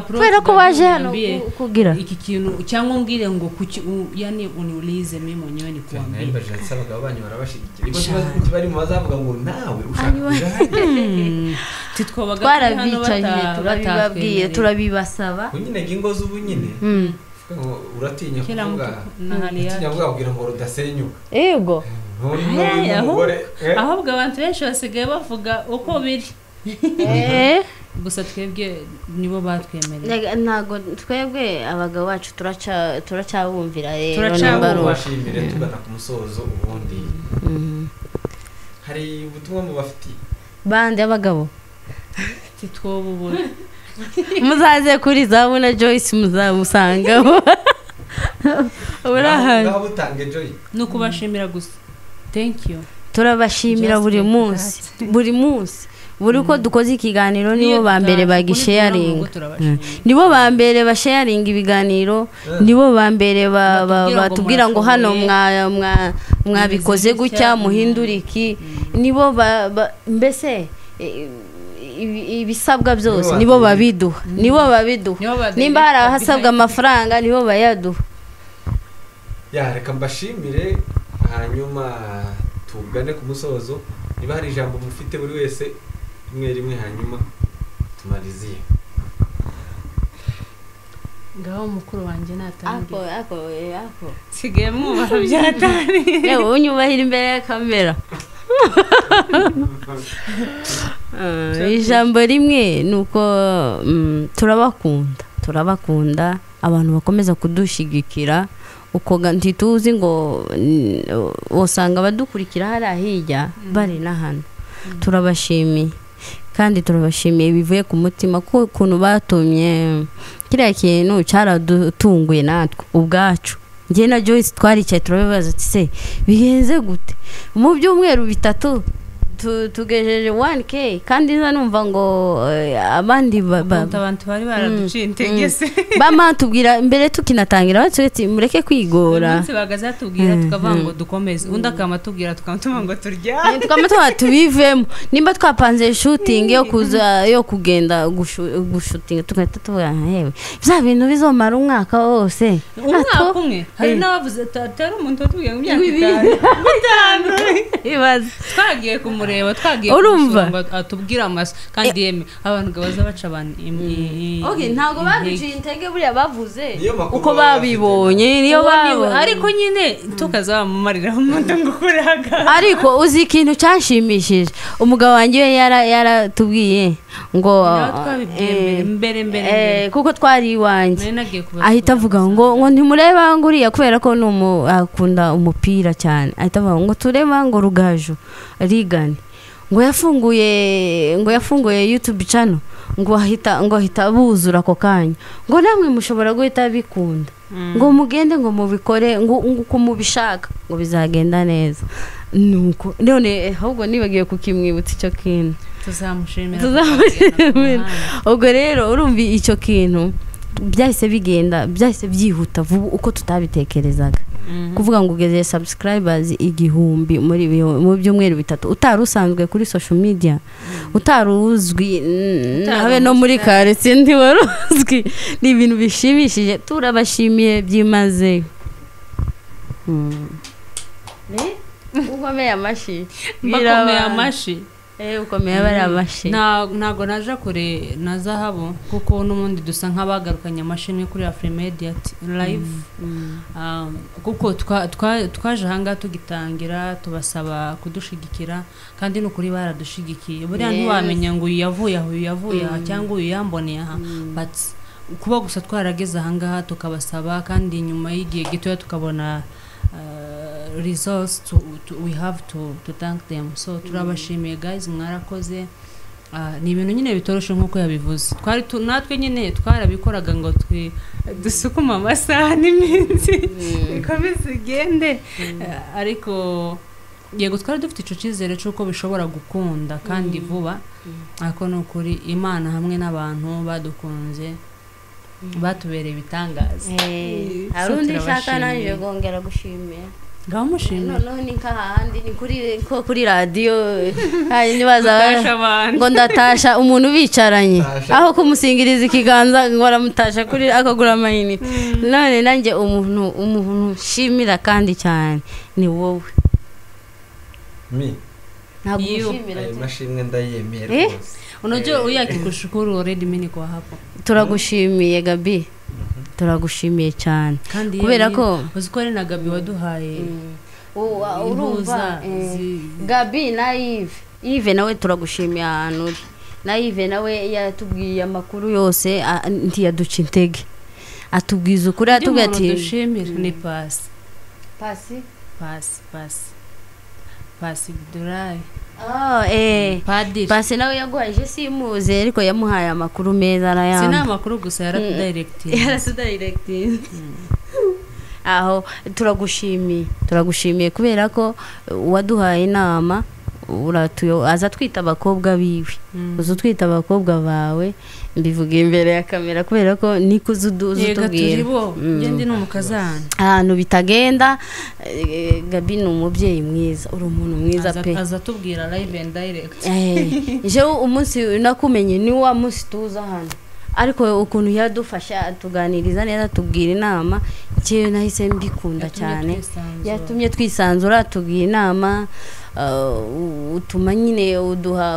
kubera ko waje hano kugira iki kintu cyangwa umbwire ngo kuki yani uniulize mimi mwenyewe nikuambie. Abagabo banyu barabashigikira bari mu bazavuga ngo nawe ushaka kuja titwabaga twarabicaye turabibabwiye turabibasaba. Nyine ingo z'ubu nyine uratinya kuvuga kugira ngo rudasenyuka. Yego. Ahubwo abantu benshi basigaye bavuga uko biri. Gusa twebwe nibo batwemereye. Ntago twebwe abagabo bacu turacyabumvira rero. Turacabashimire tugana ku musozo ubundi. Hari ubutumwa mubafitiye bande abagabo? Titwobubura. Muzaze kuri Zabu na Joyce muzamusangaho. Urahari. Ngaho butange Joy. Nukubashimira gusa. Thank you. Turabashimira buri munsi. Buri munsi. Buri uko dukoze ikiganiro nibo ba mbere bagisharinga, nibo ba mbere basharinga ibiganiro, nibo ba mbere batubwira ngo hano mwabikoze gutya muhindura iki, nibo mbese ibisabwa byose nibo babiduha, nibo babiduha. Nimba hari ahasabwa amafaranga nibo bayaduha. Ya reka mbashimire hanyuma tugane ku musozo. Niba hari ijambo mufite buri wese rimwe rimwe hanyuma tumalizie. Ngaho mukuru wanjye natangiye. Ako. Sigaye mwubaha byatari. Yewe unyubahira imbere ya kamera. Ijambo rimwe nuko turabakunda abantu bakomeza kudushigikira uko ntituzi ngo usanga abadukurikira hari ahijya bari na hano. Turabashimiye Kandi turabashimiye bivuye ku mutima ko ukuntu batumye kiriya kintu cyaradutunguye natwe ubwacu. Njye na Joyce twaricaye turabibaza ati se bigenze gute mu byumweru bitatu tugejeje 1K, kandi nza numva ngo abandi abantu bari baraduciye intege se bama tubwira mbere tukinatangira batse mureke kwigora. Umunsi bagaza tubwira tukavuga ngo dukomeze, undi akama tubwira tukamutuma ngo turyame, tukamutuma tubivemo. Nimba twapanze shooting yo kuza yo kugenda gushutinga tugahita tuvuga hewe bya bintu bizomara umwaka wose, umwaka umwe. Hari n'abavuze atari umuntu watubwiye mu myaka itanu ibaze twagiye kumureba, twagiye urumva atubwira amaso kandi yeme abantu baza baca abantu. Okay, ntago baduciye intege buriya bavuze uko babibonye niyo babonye, ariko nyine tukazamumarira umuntu ngo ukuraga. Ariko uzi ikintu cyanshimishije, umugabo wanjye we yaratubwiye ngo mbere kuko twari iwanjye ahita avuga ngo ntimureba ngo uriya kubera ko akunda umupira cyane, ahita avuga ngo tureba ngo Rugaju Rigane ngo yafunguye YouTube channel ngo ahita buzura ako kanya, ngo namwe mushobora guhita bikunda, ngo mugende ngo mubikore ngo uko mubishaka ngo bizagenda neza. Nuko none ahubwo nibagiye kukimwibutsa icyo kintu, tuzamushimira. Ubwo rero urumva icyo kintu byahise bigenda, byahise byihuta vuba uko tutabitekerezaga. Kuvuga ngo ugeze subscribers 1000 muri mu byumweru bitatu, utari usanzwe kuri social media, utari uzwi habe no muri quartier ntiwari uzwi, ni ibintu bishimishije, turabashimiye byimaze. Ukomeye amashi, bakomeye amashi, ukomeye bari amashi. Ntago naja kure na zahabu kuko n'ubundi dusa nk'abagarukanye amashimwe kuri Afrimedia live, kuko twaje ahangaha tugitangira tubasaba kudushigikira kandi n'ukuri baradushigikiye. Buriya ntiwamenya ngo uyu yavuye aho, uyu yavuye aha, cyangwa uyu yamboneye aha, but kuba gusa twarageze ahangaha tukabasaba kandi nyuma y'igihe gitoya tukabona results, we have to thank them. So turabashimiye guys, mwarakoze. Ni ibintu nyine bitoroshe nkuko yabivuze, twari natwe nyine twarabikoraga ngo dusukuma amasaha n'iminsi ikomeze igende, ariko yego twari dufite ico cyizere cy'uko bishobora gukunda kandi vuba, ariko ni ukuri Imana hamwe n'abantu badukunze batubereye ibitangaza. Hari undi nshaka naje kongera gushimira, ngaho mushimira noneho ni nk'ahandi ni kuri radiyo nibaza ngo ndatasha umuntu bicaranye aho kumusingiriza ikiganza ngo aramutasha kuri akagura amayinite. None nanjye umuntu nshimira kandi cyane ni wowe. Ntabwo ushimira ayo mashimwe ndayemera rwose. Unajua uyu akikushukuru already mimi niko hapo. Turagushimiye Gabi, turagushimiye cyane kubera ko uzi ko ari na Gabi waduhaye urumva Gabi na Yves nawe turagushimiye ahantu uri, na Yves nawe yatubwiye amakuru yose ntiyaduca intege, atubwiza ukuri, atubwiye ati dushimira ni pasi pasi pasi pasi pasi Durai. Padiri pasi nawe yaguhaye simuze ariko yamuhaye amakuru meza arayamba. Sina amakuru gusa yaratudirectinze. Aho turagushimiye kubera ko waduhaye inama, aza twita abakobwa biwe, uza twita abakobwa bawe, mbivuga imbere ya kamera kubera ko niko uzutubwira. Ngende no mukazana ahantu bitagenda. Gabi ni umubyeyi mwiza, uri umuntu mwiza pe, aza tubwira live and direct. Jewe umunsi nakumenye ni wa munsi tuza hano, ariko ukuntu yadufasha atuganiriza neza, tubwira inama, cyewe nahise mbikunda cyane, yatumye twisanzura, tubwira inama, utuma nyine uduha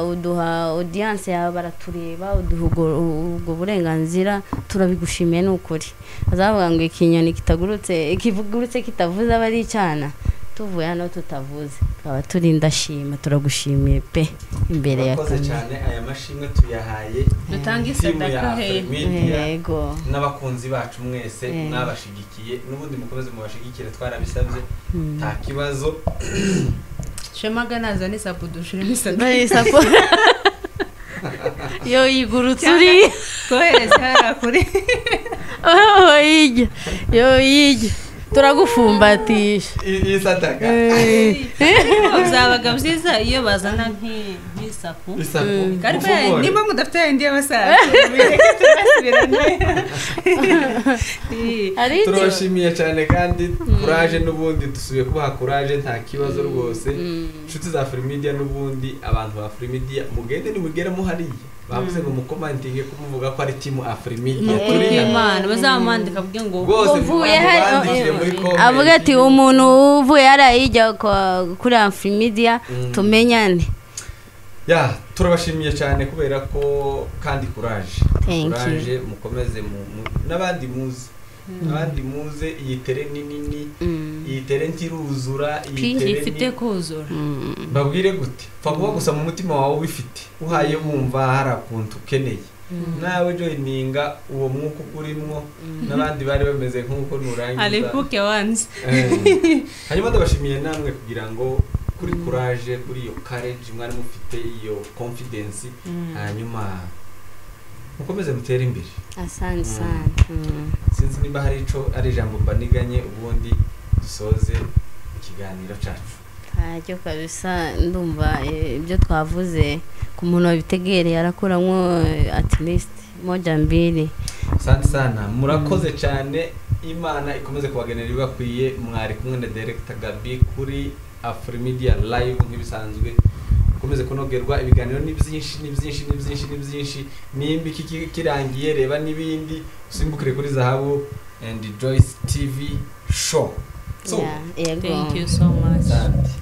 audience yawe baratureba, uduha ubwo burenganzira, turabigushimiye n'ukuri. Azavuga ngo ikinyoni kitagurutse kivugurutse kitavuze abari cyana, tuvuye hano tutavuze twaba turi ndashima, turagushimiye pe imbere ya kamera cyane. Aya mashimwe tuyahaye dutanga isadaka he yego n'abakunzi bacu mwese mwabashigikiye, n'ubundi mukomeze mubashigikire, twarabisabye nta kibazo. Shemaga naza ni sapo dushiremo isapo. Isapo. Yo yigurutse uri kohereza hariya kuri yijya yo yijya turagufumbatisha Iyi sadaka byabaga byiza iyo bazana nk'isaku isaku ariko ufumure. niba mudafite yindi y'abasaza mureke turasubirane. Hari iki? Turabashimiye cyane kandi kuraje, n'ubundi dusubiye kubaha kuraje, nta kibazo rwose. Inshuti za Afrimedia, n'ubundi abantu ba Afrimedia, mugende nimugeremo hariya bavuze ngo mukomantinge kumuvuga ko ari team Afrimedia. Ni ukuri kw'Imana bazamwandika avuge ngo Rwose Uvuye hari- mubandikire muri comment. Avuga ati umuntu uvuye hariya yijya kuri Afrimedia tumenyane. Ya, turabashimiye cyane kubera ko kandi kuraje. Thank you. Kuraje, mukomeze n'abandi muze, abandi muze, iyi tere ni nini, iyi tere ntiruzura, iyi tere ifite ni kuzura. Mbabwire gute, pfa kuba gusa mu mutima wawe ubifite, uhaye wumva hari akuntu ukeneye nawe joininga uwo mwuka ukurimwo n'abandi bari bameze nk'uko nurangiza Alipuke wanze. Hanyuma ndabashimiye namwe kugira ngo kuri courage, kuri iyo courage mwari mufite, iyo confidence, hanyuma mukomeze mutere imbere. Asante sana. Sinzi niba hari ico ari ijambo mbaniganye, ubundi dusoze ikiganiro cacu. Ntacyo kabisa, ndumva ibyo twavuze ku muntu wabitegereye arakuramo at least moja mbili. Asante sana, murakoze cyane, Imana ikomeze kubagenera ibibakwiye. Mwari kumwe na Director Gabi kuri Afrimedia Live nk'ibisanzwe. Mukomeze kunogerwa, ibiganiro ni byinshi, ni byinshi, ni byinshi, ni byinshi. Nimba iki kirangiye, reba n'ibindi, usimbukire kuri Zahabu and Joyce TV Show. So Yeah, yego. Thank you so much. Asante.